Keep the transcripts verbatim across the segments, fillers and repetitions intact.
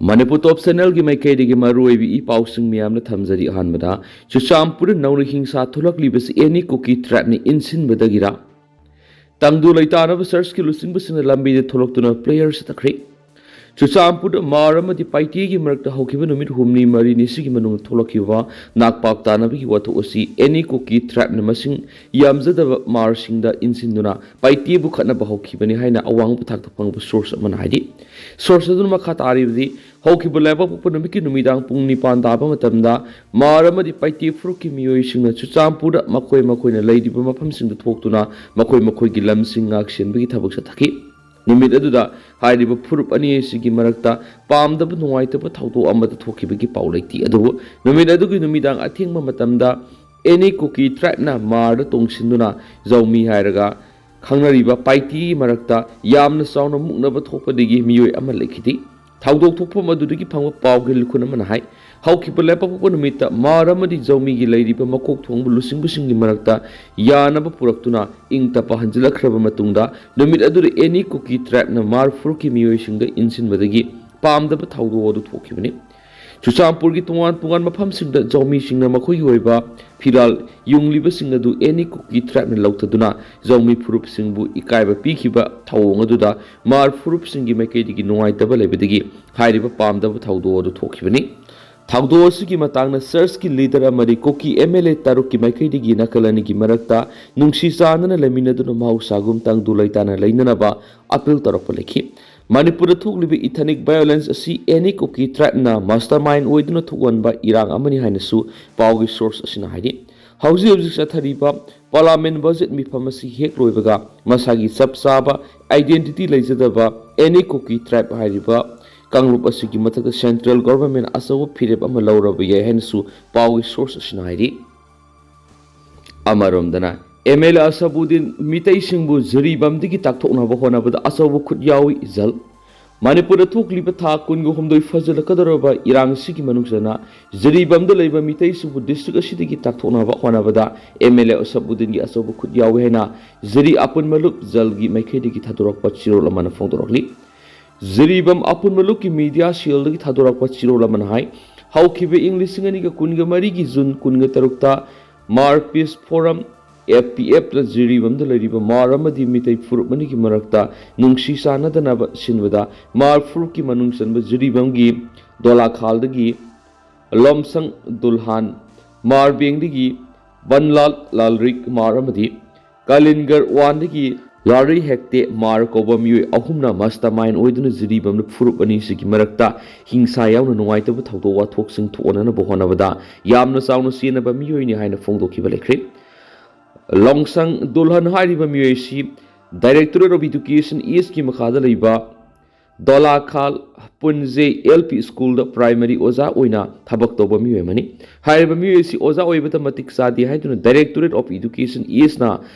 ꯃꯅꯤꯄꯨꯔ ꯇꯣꯞ ꯆꯦꯅꯦꯜꯒꯤ ꯃꯥꯏꯀꯩꯗꯒꯤ ꯃꯔꯨꯑꯣꯏꯕ ꯏ ꯄꯥꯎꯁꯤꯡ ꯃꯌꯥꯝꯅ ꯊꯝꯖꯔꯤ꯫ ꯑꯍꯥꯟꯕꯗ, ꯆꯨꯔꯆꯥꯟꯄꯨꯔꯗ ꯅꯧꯅ ꯍꯤꯡꯁꯥ ꯊꯣꯛꯂꯛꯂꯤꯕꯁꯤ ꯑꯦꯅꯤ ꯀꯨꯀꯤ ꯇ꯭ꯔꯥꯏꯕꯅ ꯏꯟꯁꯤꯟꯕꯗꯒꯤꯔ? ꯇꯪꯗꯨ ꯂꯩꯇꯥꯅꯕ ꯆꯔꯆꯀꯤ ꯂꯨꯆꯤꯡꯕꯁꯤꯡꯅ ꯂꯝꯕꯤꯗ ꯊꯣꯛꯂꯛꯇꯨꯅ ꯄ꯭ꯔꯦꯌꯔ ꯆꯠꯊꯈ꯭ꯔꯦ꯫ ꯆꯨꯔꯆꯥꯟꯄꯨꯔꯗ ꯃꯥꯔ ꯑꯃꯗꯤ ꯄꯥꯏꯇꯦꯒꯤ ꯃꯔꯛꯇ ꯍꯧꯈꯤꯕ ꯅꯨꯃꯤꯠ ꯍꯨꯝꯅꯤ ꯃꯔꯤꯅꯤ ꯁꯤꯒꯤ ꯃꯅꯨꯡꯗ ꯊꯣꯛꯂꯛꯈꯤꯕ ꯅꯥꯛꯄꯥꯛ ꯇꯥꯅꯕꯒꯤ ꯋꯥꯊꯣꯛ ꯑꯁꯤ ꯑꯦꯅꯤ ꯀꯨꯀꯤ ꯇ꯭ꯔꯥꯏꯕꯅ ꯃꯁꯤꯡ ꯌꯥꯝꯖꯗꯕ ꯃꯥꯔꯁꯤꯡꯗ ꯏꯟꯁꯤꯟꯗꯨꯅ ꯄꯥꯏꯇꯦꯕꯨ ꯈꯠꯅꯕ ꯍꯧꯈꯤꯕꯅꯤ ꯍꯥꯏꯅ ꯑꯋꯥꯡꯕ ꯊꯥꯛꯇ ꯐꯪꯕ ꯁꯣꯔꯁ ꯑꯃꯅ ꯍꯥꯏꯔꯤ꯫ ꯁꯣꯔꯁ ꯑꯗꯨꯅ ꯃꯈꯥ ꯇꯥꯔꯤꯕꯗꯤ, ꯍꯧꯈꯤꯕ ꯂꯩꯕꯥꯛꯄꯣꯛꯄ ꯅꯨꯃꯤꯠꯀꯤ ꯅꯨꯃꯤꯗꯥꯡ ꯄꯨꯡ ꯅꯤꯄꯥꯟ ꯇꯥꯕ ꯃꯇꯝꯗ ꯃꯥꯔ ꯑꯃꯗꯤ ꯄꯥꯏꯇꯦ ꯐꯨꯔꯨꯞꯀꯤ ꯃꯤꯑꯣꯏꯁꯤꯡꯅ ꯆꯨꯔꯆꯥꯟꯄꯨꯔꯗ ꯃꯈꯣꯏ ꯃꯈꯣꯏꯅ ꯂꯩꯔꯤꯕ ꯃꯐꯝꯁꯤꯡꯗ ꯊꯣꯛꯇꯨꯅ ꯃꯈꯣꯏ ꯃꯈꯣꯏꯒꯤ ꯂꯝꯁꯤꯡ ꯉꯥꯛꯁꯦꯟꯕꯒꯤ ꯊꯕꯛ ꯆꯠꯊꯈꯤ꯫ ꯅꯨꯃꯤꯠ ꯑꯗꯨꯗ ꯍꯥꯏꯔꯤꯕ ꯐꯨꯔꯨꯞ ꯑꯅꯤ ꯑꯁꯤꯒꯤ ꯃꯔꯛꯇ ꯄꯥꯝꯗꯕ ꯅꯨꯡꯉꯥꯏꯇꯕ ꯊꯧꯗꯣꯛ ꯑꯃꯠꯇ ꯊꯣꯛꯈꯤꯕꯒꯤ ꯄꯥꯎ ꯂꯩꯇꯦ꯫ ꯑꯗꯨꯕꯨ ꯅꯨꯃꯤꯠ ꯑꯗꯨꯒꯤ ꯅꯨꯃꯤꯗꯥꯡ ꯑꯊꯦꯡꯕ ꯃꯇꯝꯗ ꯑꯦꯅꯤ ꯀꯨꯀꯤ ꯇ꯭ꯔꯥꯏꯕꯅ ꯃꯥꯔꯗ ꯇꯣꯡꯁꯤꯟꯗꯨꯅ ꯖꯧꯃꯤ ꯍꯥꯏꯔꯒ ꯈꯪꯅꯔꯤꯕ ꯄꯥꯏꯇꯤꯒꯤ ꯃꯔꯛꯇ ꯌꯥꯝꯅ ꯆꯥꯎꯅ ꯃꯨꯛꯅꯕ ꯊꯣꯛꯄꯗꯒꯤ ꯃꯤꯑꯣꯏ ꯑꯃ ꯂꯩꯈꯤꯗꯦ꯫ ꯊꯧꯗꯣꯛ ꯊꯣꯛꯐꯝ ꯑꯗꯨꯗꯒꯤ ꯐꯪꯕ ꯄꯥꯎꯒꯤ ꯂꯨꯈꯨꯟ ꯑꯃꯅ ꯍꯥꯏ, ꯍꯧꯈꯤꯕ ꯂꯩꯕꯥꯛꯄꯣꯛꯄ ꯅꯨꯃꯤꯠꯇ ꯃꯥꯔ ꯑꯃꯗꯤ ꯖꯧꯃꯤꯒꯤ ꯂꯩꯔꯤꯕ ꯃꯀꯣꯛ ꯊꯣꯡꯕ ꯂꯨꯆꯤꯡꯕꯁꯤꯡꯒꯤ ꯃꯔꯛꯇ ꯌꯥꯅꯕ ꯄꯨꯔꯛꯇꯨꯅ ꯏꯪ ꯇꯞꯄ ꯍꯟꯖꯤꯜꯂꯛꯈ꯭ꯔꯕ ꯃꯇꯨꯡꯗ, ꯅꯨꯃꯤꯠ ꯑꯗꯨꯗ ꯑꯦꯅꯤ ꯀꯨꯀꯤ ꯇ꯭ꯔꯥꯏꯕꯅ ꯃꯥꯔ ꯐꯨꯔꯨꯞꯀꯤ ꯃꯤꯑꯣꯏꯁꯤꯡꯗ ꯏꯟꯁꯤꯟꯕꯗꯒꯤ ꯄꯥꯝꯗꯕ ꯊꯧꯗꯣꯛ ꯑꯗꯨ ꯊꯣꯛꯈꯤꯕꯅꯤ꯫ ꯆꯨꯔꯆꯥꯟꯄꯨꯔꯒꯤ ꯇꯣꯉꯥꯟ ꯇꯣꯉꯥꯟꯕ ꯃꯐꯝꯁꯤꯡꯗ ꯖꯧꯃꯤꯁꯤꯡꯅ ꯃꯈꯣꯏꯒꯤ ꯑꯣꯏꯕ ꯐꯤꯔꯥꯜ ꯌꯨꯡꯂꯤꯕꯁꯤꯡ ꯑꯗꯨ ꯑꯦꯅꯤ ꯀꯨꯀꯤ ꯇ꯭ꯔꯥꯏꯕꯅ ꯂꯧꯊꯗꯨꯅ ꯖꯧꯃꯤ ꯐꯨꯔꯨꯞꯁꯤꯡꯕꯨ ꯏꯀꯥꯏꯕ ꯄꯤꯈꯤꯕ ꯊꯧꯑꯣꯡ ꯑꯗꯨꯗ ꯃꯥꯔ ꯐꯨꯔꯨꯞꯁꯤꯡꯒꯤ ꯃꯥꯏꯀꯩꯗꯒꯤ ꯅꯨꯡꯉꯥꯏꯇꯕ ꯂꯩꯕꯗꯒꯤ ꯍꯥꯏꯔꯤꯕ ꯄꯥꯝꯗꯕ ꯊꯧꯗꯣꯛ ꯑꯗꯨ ꯊꯣꯛꯈꯤꯕꯅꯤ꯫ ꯊꯧꯗꯣꯛ ꯑꯁꯤꯒꯤ ꯃꯇꯥꯡꯗ ꯆꯔꯆꯀꯤ ꯂꯤꯗꯔ ꯑꯃꯗꯤ ꯀꯨꯀꯤ ꯑꯦꯝ ꯑꯦꯜ ꯑꯦ ꯇꯔꯨꯛꯀꯤ ꯃꯥꯏꯀꯩꯗꯒꯤ ꯅꯥꯀꯜ ꯑꯅꯤꯒꯤ ꯃꯔꯛꯇ ꯅꯨꯡꯁꯤ ꯆꯥꯟꯅꯅ ꯂꯩꯃꯤꯟꯅꯗꯨꯅ ꯃꯍꯧꯁꯥꯒꯨꯝ ꯇꯪꯗꯨ ꯂꯩꯇꯥꯅ ꯂꯩꯅꯅꯕ ꯑꯄꯤꯜ ꯇꯧꯔꯛꯄ ꯂꯩꯈꯤ꯫ ꯃꯅꯤꯄꯨꯔꯗ ꯊꯣꯛꯂꯤꯕ ꯏꯊꯅꯤꯛ ꯚꯥꯏꯑꯣꯂꯦꯟꯁ ꯑꯁꯤ ꯑꯦꯅꯤ ꯀꯨꯀꯤ ꯇ꯭ꯔꯥꯏꯕꯅ ꯃꯥꯁꯇꯔ ꯃꯥꯏꯟ ꯑꯣꯏꯗꯨꯅ ꯊꯣꯛꯍꯟꯕ ꯏꯔꯥꯡ ꯑꯃꯅꯤ ꯍꯥꯏꯅꯁꯨ ꯄꯥꯎꯒꯤ ꯁꯣꯔꯁ ꯑꯁꯤꯅ ꯍꯥꯏꯔꯤ꯫ ꯍꯧꯖꯤꯛ ꯍꯧꯖꯤꯛ ꯆꯠꯊꯔꯤꯕ ꯄꯥꯔꯂꯥꯃꯦꯟ ꯕꯖꯦꯠ ꯃꯤꯐꯝ ꯑꯁꯤ ꯍꯦꯛ ꯂꯣꯏꯕꯒ ꯃꯁꯥꯒꯤ ꯆꯞ ꯆꯥꯕ ꯑꯥꯏꯗꯦꯟꯇꯤꯇꯤ ꯂꯩꯖꯗꯕ ꯑꯦꯅꯤ ꯀꯨꯀꯤ ꯇ꯭ꯔꯥꯏꯕ ꯍꯥꯏꯔꯤꯕ ꯀꯥꯡꯂꯨꯞ ꯑꯁꯤꯒꯤ ꯃꯊꯛꯇ ꯁꯦꯟꯇ꯭ꯔꯦꯜ ꯒꯣꯚꯔꯟꯃꯦꯟꯠ ꯑꯆꯧꯕ ꯐꯤꯔꯦꯞ ꯑꯃ ꯂꯧꯔꯕ ꯌꯥꯏ ꯍꯥꯏꯅꯁꯨ ꯄꯥꯎꯒꯤ ꯁꯣꯔꯁ ꯑꯁꯤꯅ ꯍꯥꯏꯔꯤ꯫ ꯑꯃꯔꯣꯝꯗꯅ, ꯑꯦꯝ ꯑꯦꯜ ꯑꯦ ꯑꯁꯕꯨꯗꯤꯟ ꯃꯤꯇꯩꯁꯤꯡꯕꯨ ꯖꯤꯔꯤꯕꯥꯝꯗꯒꯤ ꯇꯥꯛꯊꯣꯛꯅꯕ ꯍꯣꯠꯅꯕꯗ ꯑꯆꯧꯕ ꯈꯨꯠ ꯌꯥꯎꯏ꯫ ꯖꯜ꯫ ꯃꯅꯤꯄꯨꯔꯗ ꯊꯣꯛꯂꯤꯕ ꯊꯥ ꯀꯨꯟꯒ ꯍꯨꯝꯗꯣꯏ ꯐꯖꯤꯜꯂꯛꯀꯗꯧꯔꯕ ꯏꯔꯥꯡ ꯑꯁꯤꯒꯤ ꯃꯅꯨꯡ ꯆꯟꯅ ꯖꯤꯔꯤꯕꯥꯝꯗ ꯂꯩꯕ ꯃꯤꯇꯩꯁꯤꯡꯕꯨ ꯗꯤꯁꯇ꯭ꯔꯤꯛ ꯑꯁꯤꯗꯒꯤ ꯇꯥꯛꯊꯣꯛꯅꯕ ꯍꯣꯠꯅꯕꯗ ꯑꯦꯝ ꯑꯦꯜ ꯑꯦ ꯑꯁꯕꯨꯗꯤꯟꯒꯤ ꯑꯆꯧꯕ ꯈꯨꯠ ꯌꯥꯎꯏ ꯍꯥꯏꯅ ꯖꯤꯔꯤ ꯑꯄꯨꯟꯕ ꯂꯨꯞ ꯖꯜꯒꯤ ꯃꯥꯏꯀꯩꯗꯒꯤ ꯊꯥꯗꯣꯔꯛꯄ ꯆꯦꯔꯣꯜ ꯑꯃꯅ ꯐꯣꯡꯗꯣꯔꯛꯂꯤ꯫ ꯖꯤꯔꯤꯕꯥꯝ ꯑꯄꯨꯟꯕ ꯂꯨꯞꯀꯤ ꯃꯤꯗꯤꯌꯥ ꯁꯦꯜꯗꯒꯤ ꯊꯥꯗꯣꯔꯛꯄ ꯆꯦꯔꯣꯜ ꯑꯃꯅ ꯍꯥꯏ, ꯍꯧꯈꯤꯕ ꯏꯪ ꯂꯤꯁꯤꯡ ꯑꯅꯤꯒ ꯀꯨꯟꯒ ꯃꯔꯤꯒꯤ ꯖꯨꯟ ꯀꯨꯟꯒ ꯇꯔꯨꯛꯇ ꯃꯥꯔ ꯄꯤꯁ ꯐꯣꯔꯝ, ꯑꯦꯐ ꯄꯤ ꯑꯦꯐꯇ ꯖꯤꯔꯤꯕꯥꯝꯗ ꯂꯩꯔꯤꯕ ꯃꯥꯔ ꯑꯃꯗꯤ ꯃꯤꯇꯩ ꯐꯨꯔꯨꯞ ꯑꯅꯤꯒꯤ ꯃꯔꯛꯇ ꯅꯨꯡꯁꯤ ꯆꯥꯟꯅꯗꯅꯕ ꯁꯤꯟꯕꯗ ꯃꯥꯔ ꯐꯨꯔꯨꯞꯀꯤ ꯃꯅꯨꯡ ꯆꯟꯕ ꯖꯤꯔꯤꯕꯥꯝꯒꯤ ꯗꯣꯂꯥꯈꯥꯜꯗꯒꯤ ꯂꯣꯝꯁꯪ ꯗꯨꯜꯍꯥꯟ, ꯃꯥꯔꯕꯦꯡꯗꯒꯤ ꯕꯟꯂꯥꯜ ꯂꯥꯜꯔꯤꯛ ꯃꯥꯔ ꯑꯃꯗꯤ ꯀꯥꯂꯤꯟꯒꯔ ꯋꯥꯟꯗꯒꯤ ꯂꯥꯔꯤ ꯍꯦꯛꯇꯦ ꯃꯥꯔ ꯀꯧꯕ ꯃꯤꯑꯣꯏ ꯑꯍꯨꯝꯅ ꯃꯁꯇ ꯃꯥꯏꯟ ꯑꯣꯏꯗꯨꯅ ꯖꯤꯔꯤꯕꯥꯝꯗ ꯐꯨꯔꯨꯞ ꯑꯅꯤꯁꯤꯒꯤ ꯃꯔꯛꯇ ꯍꯤꯡꯁꯥ ꯌꯥꯎꯅ ꯅꯨꯡꯉꯥꯏꯇꯕ ꯊꯧꯗꯣꯛ ꯋꯥꯊꯣꯛꯁꯤꯡ ꯊꯣꯛꯍꯟꯅꯕ ꯍꯣꯠꯅꯕꯗ ꯌꯥꯝꯅ ꯆꯥꯎꯅ ꯆꯦꯟꯅꯕ ꯃꯤꯑꯣꯏꯅꯤ ꯍꯥꯏꯅ ꯐꯣꯡꯗꯣꯛꯈꯤꯕ ꯂꯩꯈ꯭ꯔꯦ꯫ ꯂꯣꯡꯁꯪ ꯗꯨꯜꯍꯟ ꯍꯥꯏꯔꯤꯕ ꯃꯤꯑꯣꯏ ꯑꯁꯤ Directorate of Education Eastꯀꯤ ꯃꯈꯥꯗ ꯂꯩꯕ ꯗꯣꯂꯥꯈꯥꯜ ꯄꯨꯟꯖꯦ ꯑꯦꯜ ꯄꯤ ꯁ꯭ꯀꯨꯜꯗ ꯄ꯭ꯔꯥꯏꯃꯔꯤ ꯑꯣꯖꯥ ꯑꯣꯏꯅ ꯊꯕꯛ ꯇꯧꯕ ꯃꯤꯑꯣꯏ ꯑꯃꯅꯤ꯫ ꯍꯥꯏꯔꯤꯕ ꯃꯤꯑꯣꯏ ꯑꯁꯤ ꯑꯣꯖꯥ ꯑꯣꯏꯕꯗ ꯃꯇꯤꯛ ꯆꯥꯗꯦ ꯍꯥꯏꯗꯨꯅ Directorate of Education Eastꯅ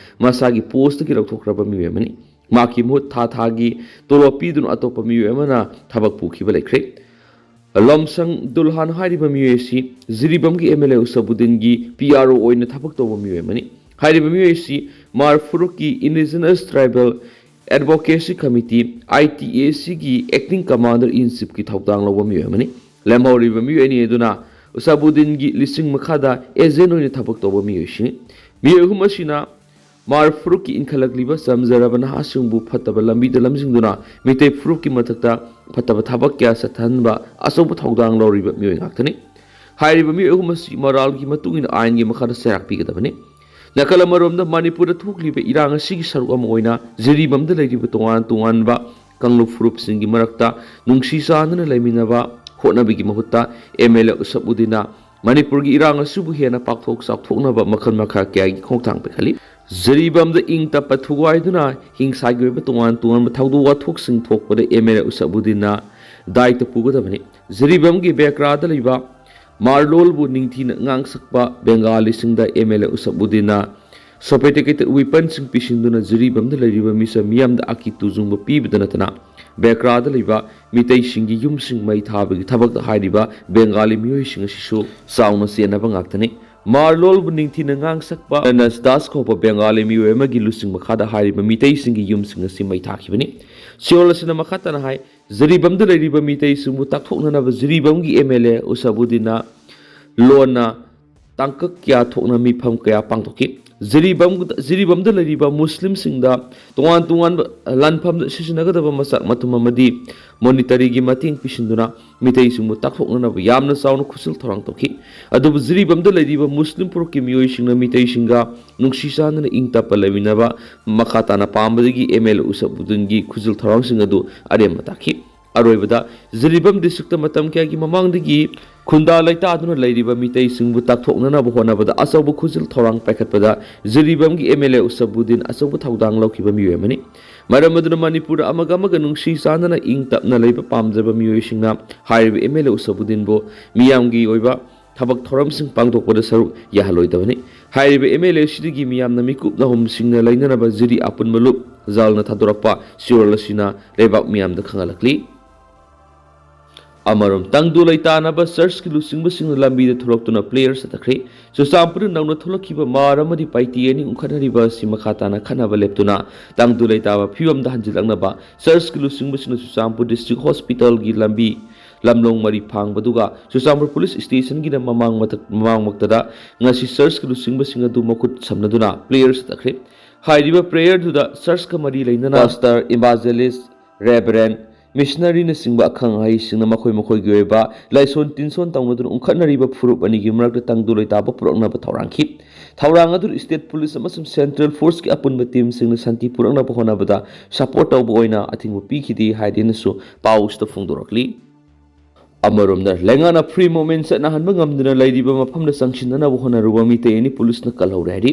ꯃꯁꯥꯒꯤ ꯄꯣꯁꯇꯒꯤ ꯂꯧꯊꯣꯛꯈ꯭ꯔꯕ ꯃꯤꯑꯣꯏ ꯑꯃꯅꯤ꯫ ꯃꯍꯥꯛꯀꯤ ꯃꯍꯨꯠ ꯊꯥ ꯊꯥꯒꯤ ꯇꯣꯂꯣꯞ ꯄꯤꯗꯨꯅ ꯑꯇꯣꯞꯄ ꯃꯤꯑꯣꯏ ꯑꯃꯅ ꯊꯕꯛ ꯄꯨꯈꯤꯕ ꯂꯩꯈ꯭ꯔꯦ꯫ ꯂꯣꯝꯁꯪ ꯗꯨꯜꯍꯥꯟ ꯍꯥꯏꯔꯤꯕ ꯃꯤꯑꯣꯏ ꯑꯁꯤ ꯖꯤꯔꯤꯕꯥꯝꯒꯤ ꯑꯦꯝ ꯑꯦꯜ ꯑꯦ ꯎꯁꯕꯨꯗꯤꯟꯒꯤ ꯄꯤ ꯑꯥꯔ ꯑꯣ ꯑꯣꯏꯅ ꯊꯕꯛ ꯇꯧꯕ ꯃꯤꯑꯣꯏ ꯑꯃꯅꯤ꯫ ꯍꯥꯏꯔꯤꯕ ꯃꯤꯑꯣꯏ ꯑꯁꯤ ꯃꯥꯔ ꯐꯨꯔꯨꯛꯀꯤ Indigenous Tribal Advocacy Committee, I T A Cꯒꯤ Acting Commander in Chiefꯀꯤ ꯊꯧꯗꯥꯡ ꯂꯧꯕ ꯃꯤꯑꯣꯏ ꯑꯃꯅꯤ꯫ ꯂꯦꯝꯍꯧꯔꯤꯕ ꯃꯤꯑꯣꯏ ꯑꯅꯤ ꯑꯗꯨꯅ ꯎꯁꯕꯨꯗꯤꯟꯒꯤ ꯂꯤꯁꯤꯡ ꯃꯈꯥꯗ ꯑꯦꯖꯦꯟ ꯑꯣꯏꯅ ꯊꯕꯛ ꯇꯧꯕ ꯃꯤꯑꯣꯏꯁꯤꯡꯅꯤ꯫ ꯃꯤꯑꯣꯏ ꯑꯍꯨꯝ ꯑꯁꯤꯅ ꯃꯥꯔ ꯐꯨꯔꯨꯞꯀꯤ ꯏꯟꯈꯠꯂꯛꯂꯤꯕ ꯆꯝꯖꯔꯕ ꯅꯍꯥꯁꯤꯡꯕꯨ ꯐꯠꯇꯕ ꯂꯝꯕꯤꯗ ꯂꯝꯖꯤꯡꯗꯨꯅ ꯃꯤꯇꯩ ꯐꯨꯔꯨꯞꯀꯤ ꯃꯊꯛꯇ ꯐꯠꯇꯕ ꯊꯕꯛ ꯀꯌꯥ ꯆꯠꯊꯍꯟꯕ ꯑꯆꯧꯕ ꯊꯧꯗꯥꯡ ꯂꯧꯔꯤꯕ ꯃꯤꯑꯣꯏ ꯉꯥꯛꯇꯅꯤ꯫ ꯍꯥꯏꯔꯤꯕ ꯃꯤꯑꯣꯏ ꯑꯍꯨꯝ ꯑꯁꯤ ꯃꯔꯥꯜꯒꯤ ꯃꯇꯨꯡ ꯏꯟꯅ ꯑꯥꯏꯟꯒꯤ ꯃꯈꯥꯗ ꯆꯩꯔꯥꯛ ꯄꯤꯒꯗꯕꯅꯤ꯫ ꯅꯥꯀꯜ ꯑꯃꯔꯣꯝꯗ ꯃꯅꯤꯄꯨꯔꯗ ꯊꯣꯛꯂꯤꯕ ꯏꯔꯥꯡ ꯑꯁꯤꯒꯤ ꯁꯔꯨꯛ ꯑꯃ ꯑꯣꯏꯅ ꯖꯤꯔꯤꯕꯥꯝꯗ ꯂꯩꯔꯤꯕ ꯇꯣꯉꯥꯟ ꯇꯣꯉꯥꯟꯕ ꯀꯥꯡꯂꯨꯞ ꯐꯨꯔꯨꯞꯁꯤꯡꯒꯤ ꯃꯔꯛꯇ ꯅꯨꯡꯁꯤ ꯆꯥꯟꯅꯅ ꯂꯩꯃꯤꯟꯅꯕ ꯍꯣꯠꯅꯕꯒꯤ ꯃꯍꯨꯠꯇ ꯑꯦꯝ ꯑꯦꯜ ꯑꯦ ꯎꯁꯕꯨꯗꯤꯟꯅ ꯃꯅꯤꯄꯨꯔꯒꯤ ꯏꯔꯥꯡ ꯑꯁꯤꯕꯨ ꯍꯦꯟꯅ ꯄꯥꯛꯊꯣꯛ ꯆꯥꯎꯊꯣꯛꯅꯕ ꯃꯈꯜ ꯃꯈꯥ ꯀꯌꯥꯒꯤ ꯈꯣꯡꯊꯥꯡ ꯄꯥꯏꯈꯠꯂꯤ꯫ ꯖꯤꯔꯤꯕꯥꯝꯗ ꯏꯪ ꯇꯞꯄ ꯊꯨꯒꯥꯏꯗꯨꯅ ꯍꯤꯡꯁꯥꯒꯤ ꯑꯣꯏꯕ ꯇꯣꯉꯥꯟ ꯇꯣꯉꯥꯟꯕ ꯊꯧꯗꯣꯛ ꯋꯥꯊꯣꯛꯁꯤꯡ ꯊꯣꯛꯄꯗ ꯑꯦꯝ ꯑꯦꯜ ꯑꯦ ꯎꯁꯕꯨꯗꯤꯟꯅ ꯗꯥꯏꯇ ꯄꯨꯒꯗꯕꯅꯤ꯫ ꯖꯤꯔꯤꯕꯥꯝꯒꯤ ꯕꯦꯀ꯭ꯔꯥꯗ ꯂꯩꯕ ꯃꯥꯔꯂꯣꯜꯕꯨ ꯅꯤꯡꯊꯤꯅ ꯉꯥꯡꯁꯛꯄ ꯕꯦꯡꯒꯥꯂꯤꯁꯤꯡꯗ ꯑꯦꯝ ꯑꯦꯜ ꯑꯦ ꯎꯁꯕꯨꯗꯤꯟꯅ sophisticated weaponꯁꯤꯡ ꯄꯤꯁꯤꯟꯗꯨꯅ ꯖꯤꯔꯤꯕꯥꯝꯗ ꯂꯩꯔꯤꯕ ꯃꯤꯆꯝ ꯃꯤꯌꯥꯝꯗ ꯑꯀꯤ ꯇꯨꯖꯨꯡꯕ ꯄꯤꯕꯗ ꯅꯠꯇꯅ ꯕꯦꯀ꯭ꯔꯥꯗ ꯂꯩꯕ ꯃꯤꯇꯩꯁꯤꯡꯒꯤ ꯌꯨꯝꯁꯤꯡ ꯃꯩ ꯊꯥꯕꯒꯤ ꯊꯕꯛꯇ ꯍꯥꯏꯔꯤꯕ ꯕꯦꯡꯒꯥꯂꯤ ꯃꯤꯑꯣꯏꯁꯤꯡ ꯑꯁꯤꯁꯨ ꯆꯥꯎꯅ ꯆꯦꯟꯅꯕ ꯉꯥꯛꯇꯅꯤ꯫ ꯃꯥꯔꯂꯣꯜꯕꯨ ꯅꯤꯡꯊꯤꯅ ꯉꯥꯡꯁꯛꯄ ꯅꯁꯗꯥꯁ ꯀꯧꯕ ꯕꯦꯡꯒꯥꯂꯤ ꯃꯤꯑꯣꯏ ꯑꯃꯒꯤ ꯂꯨꯆꯤꯡ ꯃꯈꯥꯗ ꯍꯥꯏꯔꯤꯕ ꯃꯤꯇꯩꯁꯤꯡꯒꯤ ꯌꯨꯝꯁꯤꯡ ꯑꯁꯤ ꯃꯩ ꯊꯥꯈꯤꯕꯅꯤ꯫ ꯁꯤꯑꯣꯜ ꯑꯁꯤꯅ ꯃꯈꯥ ꯇꯥꯅ ꯍꯥꯏ, ꯖꯤꯔꯤꯕꯥꯝꯗ ꯂꯩꯔꯤꯕ ꯃꯤꯇꯩꯁꯤꯡꯕꯨ ꯇꯥꯛꯊꯣꯛꯅꯅꯕ ꯖꯤꯔꯤꯕꯥꯝꯒꯤ ꯑꯦꯝ ꯑꯦꯜ ꯑꯦ ꯎꯁꯕꯨꯗꯤꯟꯅ ꯂꯣꯟꯅ ꯇꯥꯡꯀꯛ ꯀꯌꯥ ꯊꯣꯛꯅ ꯃꯤꯐꯝ ꯀꯌꯥ ꯄꯥꯡꯊꯣꯛꯈꯤ꯫ ꯖꯤꯔꯤꯕꯥꯝ-, ꯖꯤꯔꯤꯕꯥꯝꯗ ꯂꯩꯔꯤꯕ ꯃꯨꯁꯂꯤꯝꯁꯤꯡꯗ ꯇꯣꯉꯥꯟ ꯇꯣꯉꯥꯟꯕ ꯂꯥꯟꯐꯝꯗ ꯁꯤꯖꯤꯟꯅꯒꯗꯕ ꯃꯆꯥꯛ ꯃꯊꯨꯝ ꯑꯃꯗꯤ ꯃꯣꯅꯤꯇꯔꯤꯒꯤ ꯃꯇꯦꯡ ꯄꯤꯁꯤꯟꯗꯨꯅ ꯃꯤꯇꯩꯁꯤꯡꯕꯨ ꯇꯥꯛꯊꯣꯛꯅꯅꯕ ꯌꯥꯝꯅ ꯆꯥꯎꯅ ꯈꯨꯠꯁꯤꯜ ꯊꯧꯔꯥꯡ ꯇꯧꯈꯤ꯫ ꯑꯗꯨꯕꯨ ꯖꯤꯔꯤꯕꯥꯝꯗ ꯂꯩꯔꯤꯕ ꯃꯨꯁꯂꯤꯝ ꯐꯨꯔꯨꯞꯀꯤ ꯃꯤꯑꯣꯏꯁꯤꯡꯅ ꯃꯤꯇꯩꯁꯤꯡꯒ ꯅꯨꯡꯁꯤ ꯆꯥꯟꯅꯅ ꯏꯪ ꯇꯞꯄ ꯂꯩꯃꯤꯟꯅꯕ ꯃꯈꯥ ꯇꯥꯅ ꯄꯥꯝꯕꯗꯒꯤ ꯑꯦꯝ ꯑꯦꯜ ꯎꯁꯕꯨꯗꯤꯟꯒꯤ ꯈꯨꯠꯁꯤꯜ ꯊꯧꯔꯥꯡꯁꯤꯡ ꯑꯗꯨ ꯑꯔꯦꯝꯕ ꯇꯥꯈꯤ꯫ ꯑꯔꯣꯏꯕꯗ ꯖꯤꯔꯤꯕꯥꯝ ꯗꯤꯁꯇ꯭ꯔꯤꯛꯇ ꯃꯇꯝ ꯀꯌꯥꯒꯤ ꯃꯃꯥꯡꯗꯒꯤ ꯈꯨꯟꯗꯥ ꯂꯩꯇꯥꯗꯨꯅ ꯂꯩꯔꯤꯕ ꯃꯤꯇꯩꯁꯤꯡꯕꯨ ꯇꯥꯛꯊꯣꯛꯅꯅꯕ ꯍꯣꯠꯅꯕꯗ ꯑꯆꯧꯕ ꯈꯨꯠꯁꯤꯜ ꯊꯧꯔꯥꯡ ꯄꯥꯏꯈꯠꯄꯗ ꯖꯤꯔꯤꯕꯥꯝꯒꯤ ꯑꯦꯝ ꯑꯦꯜ ꯑꯦ ꯎꯁꯕꯨꯗꯤꯟ ꯑꯆꯧꯕ ꯊꯧꯗꯥꯡ ꯂꯧꯈꯤꯕ ꯃꯤꯑꯣꯏ ꯑꯃꯅꯤ꯫ ꯃꯔꯝ ꯑꯗꯨꯅ ꯃꯅꯤꯄꯨꯔꯗ ꯑꯃꯒ ꯑꯃꯒ ꯅꯨꯡꯁꯤ ꯆꯥꯟꯅꯅ ꯏꯪ ꯇꯞꯅ ꯂꯩꯕ ꯄꯥꯝꯖꯕ ꯃꯤꯑꯣꯏꯁꯤꯡꯅ ꯍꯥꯏꯔꯤꯕ ꯑꯦꯝ ꯑꯦꯜ ꯑꯦ ꯎꯁꯕꯨꯗꯤꯟꯕꯨ ꯃꯤꯌꯥꯝꯒꯤ ꯑꯣꯏꯕ ꯊꯕꯛ ꯊꯧꯔꯝꯁꯤꯡ ꯄꯥꯡꯊꯣꯛꯄꯗ ꯁꯔꯨꯛ ꯌꯥꯍꯜꯂꯣꯏꯗꯕꯅꯤ꯫ ꯍꯥꯏꯔꯤꯕ ꯑꯦꯝ ꯑꯦꯜ ꯑꯦ ꯑꯁꯤꯗꯒꯤ ꯃꯤꯌꯥꯝꯅ ꯃꯤꯀꯨꯞ ꯅꯍꯨꯝꯁꯤꯡꯅ ꯂꯩꯅꯅꯕ ꯖꯤꯔꯤ ꯑꯄꯨꯟꯕ ꯂꯨꯞ ꯖꯥꯜꯅ ꯊꯥꯗꯣꯔꯛꯄ ꯁꯤꯑꯣꯜ ꯑꯁꯤꯅ ꯂꯩꯕꯥꯛ ꯃꯤꯌꯥꯝꯗ ꯈꯪꯍꯜꯂꯛꯂꯤ꯫ ꯑꯃꯔꯣꯝ, ꯇꯪꯗꯨ ꯂꯩꯇꯥꯅꯕ ꯆꯔꯆꯀꯤ ꯂꯨꯆꯤꯡꯕꯁꯤꯡꯅ ꯂꯝꯕꯤꯗ ꯊꯣꯛꯂꯛꯇꯨꯅ ꯄ꯭ꯔꯦꯌꯔ ꯆꯠꯊꯈ꯭ꯔꯦ꯫ ꯆꯨꯔꯆꯥꯟꯄꯨꯔꯗ ꯅꯧꯅ ꯊꯣꯛꯂꯛꯈꯤꯕ ꯃꯥꯔ ꯑꯃꯗꯤ ꯄꯥꯏꯇꯤ ꯑꯅꯤ ꯎꯪꯈꯠꯅꯔꯤꯕ ꯑꯁꯤ ꯃꯈꯥ ꯇꯥꯅ ꯈꯠꯅꯕ ꯂꯦꯞꯇꯨꯅ ꯇꯪꯗꯨ ꯂꯩꯇꯥꯕ ꯐꯤꯕꯝꯗ ꯍꯟꯖꯤꯜꯂꯛꯅꯕ ꯆꯔꯆꯀꯤ ꯂꯨꯆꯤꯡꯕꯁꯤꯡꯅ ꯆꯨꯔꯆꯥꯟꯄꯨꯔ ꯗꯤꯁꯇ꯭ꯔꯤꯛ ꯍꯣꯁꯄꯤꯇꯥꯜꯒꯤ ꯂꯝꯕꯤ ꯂꯝꯂꯣꯡ ꯃꯔꯤ ꯐꯥꯡꯕꯗꯨꯒ ꯆꯨꯔꯆꯥꯟꯄꯨꯔ ꯄꯨꯂꯤꯁ ꯁ꯭ꯇꯦꯁꯟꯒꯤꯅ ꯃꯃꯥꯡ ꯃꯊꯛ-, ꯃꯃꯥꯡꯃꯛꯇꯗ ꯉꯁꯤ ꯆꯔꯆꯀꯤ ꯂꯨꯆꯤꯡꯕꯁꯤꯡ ꯑꯗꯨ ꯃꯈꯨꯠ ꯁꯝꯅꯗꯨꯅ ꯄ꯭ꯔꯦꯌꯔ ꯆꯠꯊꯈ꯭ꯔꯦ꯫ ꯍꯥꯏꯔꯤꯕ ꯄ꯭ꯔꯦꯌꯔꯗꯨꯗ ꯆꯔꯆꯀ ꯃꯔꯤ ꯂꯩꯅꯅ ꯄꯥꯁꯇꯔ, ꯏꯚꯥꯟꯖꯦꯂꯤꯁ, ꯔꯦꯚꯔꯦꯟ, ꯃꯤꯁꯅꯔꯤꯅꯆꯤꯡꯕ ꯑꯈꯪ ꯑꯍꯩꯁꯤꯡꯅ ꯃꯈꯣꯏ ꯃꯈꯣꯏꯒꯤ ꯑꯣꯏꯕ ꯂꯥꯏꯁꯣꯟ ꯇꯤꯟꯁꯣꯟ ꯇꯧꯅꯗꯨꯅ ꯎꯪꯈꯠꯅꯔꯤꯕ ꯐꯨꯔꯨꯞ ꯑꯅꯤꯒꯤ ꯃꯔꯛꯇ ꯇꯪꯗꯨ ꯂꯩꯇꯥꯕ ꯄꯨꯔꯛꯅꯕ ꯊꯧꯔꯥꯡꯈꯤ꯫ ꯊꯧꯔꯥꯡ ꯑꯗꯨ ꯁ꯭ꯇꯦꯠ ꯄꯨꯂꯤꯁ ꯑꯃꯁꯨꯡ ꯁꯦꯟꯇ꯭ꯔꯦꯜ ꯐꯣꯔꯁꯀꯤ ꯑꯄꯨꯟꯕ ꯇꯤꯝꯁꯤꯡꯅ ꯁꯥꯟꯇꯤ ꯄꯨꯔꯛꯅꯕ ꯍꯣꯠꯅꯕꯗ ꯁꯄꯣꯔꯠ ꯇꯧꯕ ꯑꯣꯏꯅ ꯑꯊꯤꯡꯕ ꯄꯤꯈꯤꯗꯦ ꯍꯥꯏꯗꯨꯅꯁꯨ ꯄꯥꯎꯁꯤꯗ ꯐꯣꯡꯗꯣꯔꯛꯂꯤ꯫ ꯑꯃꯔꯣꯝꯗ, ꯂꯩꯉꯥꯛꯅ ꯐ꯭ꯔꯤ ꯃꯨꯚꯃꯦꯟ ꯆꯠꯅꯍꯟꯕ ꯉꯝꯗꯨꯅ ꯂꯩꯔꯤꯕ ꯃꯐꯝꯗ ꯆꯪꯁꯤꯟꯅꯅꯕ ꯍꯣꯠꯅꯔꯨꯕ ꯃꯤꯇꯩ ꯑꯅꯤ ꯄꯨꯂꯤꯁꯅ ꯀꯜꯍꯧꯔꯦ ꯍꯥꯏꯔꯤ꯫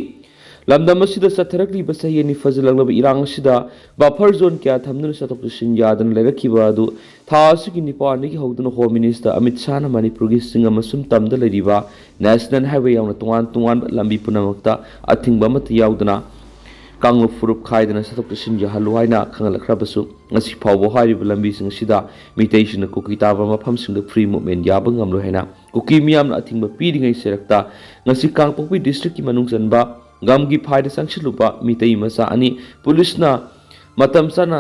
ꯂꯝꯗꯝ ꯑꯁꯤꯗ ꯆꯠꯊꯔꯛꯂꯤꯕ ꯆꯍꯤ ꯑꯅꯤ ꯐꯥꯖꯤꯜꯂꯛꯂꯕ ꯏꯔꯥꯡ ꯑꯁꯤꯗ ꯕꯐꯔ ꯖꯣꯟ ꯀꯌꯥ ꯊꯝꯗꯨꯅ ꯆꯠꯊꯣꯛ ꯆꯠꯁꯤꯟ ꯌꯥꯗꯅ ꯂꯩꯔꯛꯈꯤꯕ ꯑꯗꯨ ꯊꯥ ꯑꯁꯤꯒꯤ ꯅꯤꯄꯥꯟꯗꯒꯤ ꯍꯧꯗꯨꯅ ꯍꯣꯝ ꯃꯤꯅꯤꯁꯇꯔ ꯑꯃꯤꯠ ꯁꯥꯍꯅ ꯃꯅꯤꯄꯨꯔꯒꯤ ꯆꯤꯡ ꯑꯃꯁꯨꯡ ꯇꯝꯗ ꯂꯩꯔꯤꯕ ꯅꯦꯁꯅꯦꯜ ꯍꯥꯏꯋꯦ ꯌꯥꯎꯅ ꯇꯣꯉꯥꯟ ꯇꯣꯉꯥꯟꯕ ꯂꯝꯕꯤ ꯄꯨꯝꯅꯃꯛꯇ ꯑꯊꯤꯡꯕ ꯑꯃꯠꯇ ꯌꯥꯎꯗꯅ ꯀꯥꯡꯂꯨꯞ ꯐꯨꯔꯨꯞ ꯈꯥꯏꯗꯅ ꯆꯠꯊꯣꯛ ꯆꯠꯁꯤꯟ ꯌꯥꯍꯜꯂꯨ ꯍꯥꯏꯅ ꯈꯪꯍꯜꯂꯛꯈ꯭ꯔꯕꯁꯨ, ꯉꯁꯤ ꯐꯥꯎꯕ ꯍꯥꯏꯔꯤꯕ ꯂꯝꯕꯤꯁꯤꯡ ꯑꯁꯤꯗ ꯃꯤꯇꯩꯁꯤꯡꯅ ꯀꯨꯀꯤ ꯇꯥꯕ ꯃꯐꯝꯁꯤꯡꯗ ꯐ꯭ꯔꯤ ꯃꯨꯚꯃꯦꯟ ꯌꯥꯕ ꯉꯝꯂꯣꯏ ꯍꯥꯏꯅ ꯀꯨꯀꯤ ꯃꯤꯌꯥꯝꯅ ꯑꯊꯤꯡꯕ ꯄꯤꯔꯤꯉꯩ ꯆꯩꯔꯛꯇ ꯉꯁꯤ ꯀꯥꯡꯄꯣꯛꯄꯤ ꯗꯤꯁꯇ꯭ꯔꯤꯛꯀꯤ ꯃꯅꯨꯡ ꯆꯟꯕ ꯒꯝꯒꯤ ꯐꯥꯏꯗ ꯆꯪꯁꯤꯜꯂꯨꯕ ꯃꯤꯇꯩ ꯃꯆꯥ ꯑꯅꯤ ꯄꯨꯂꯤꯁꯅ ꯃꯇꯝ ꯆꯥꯅ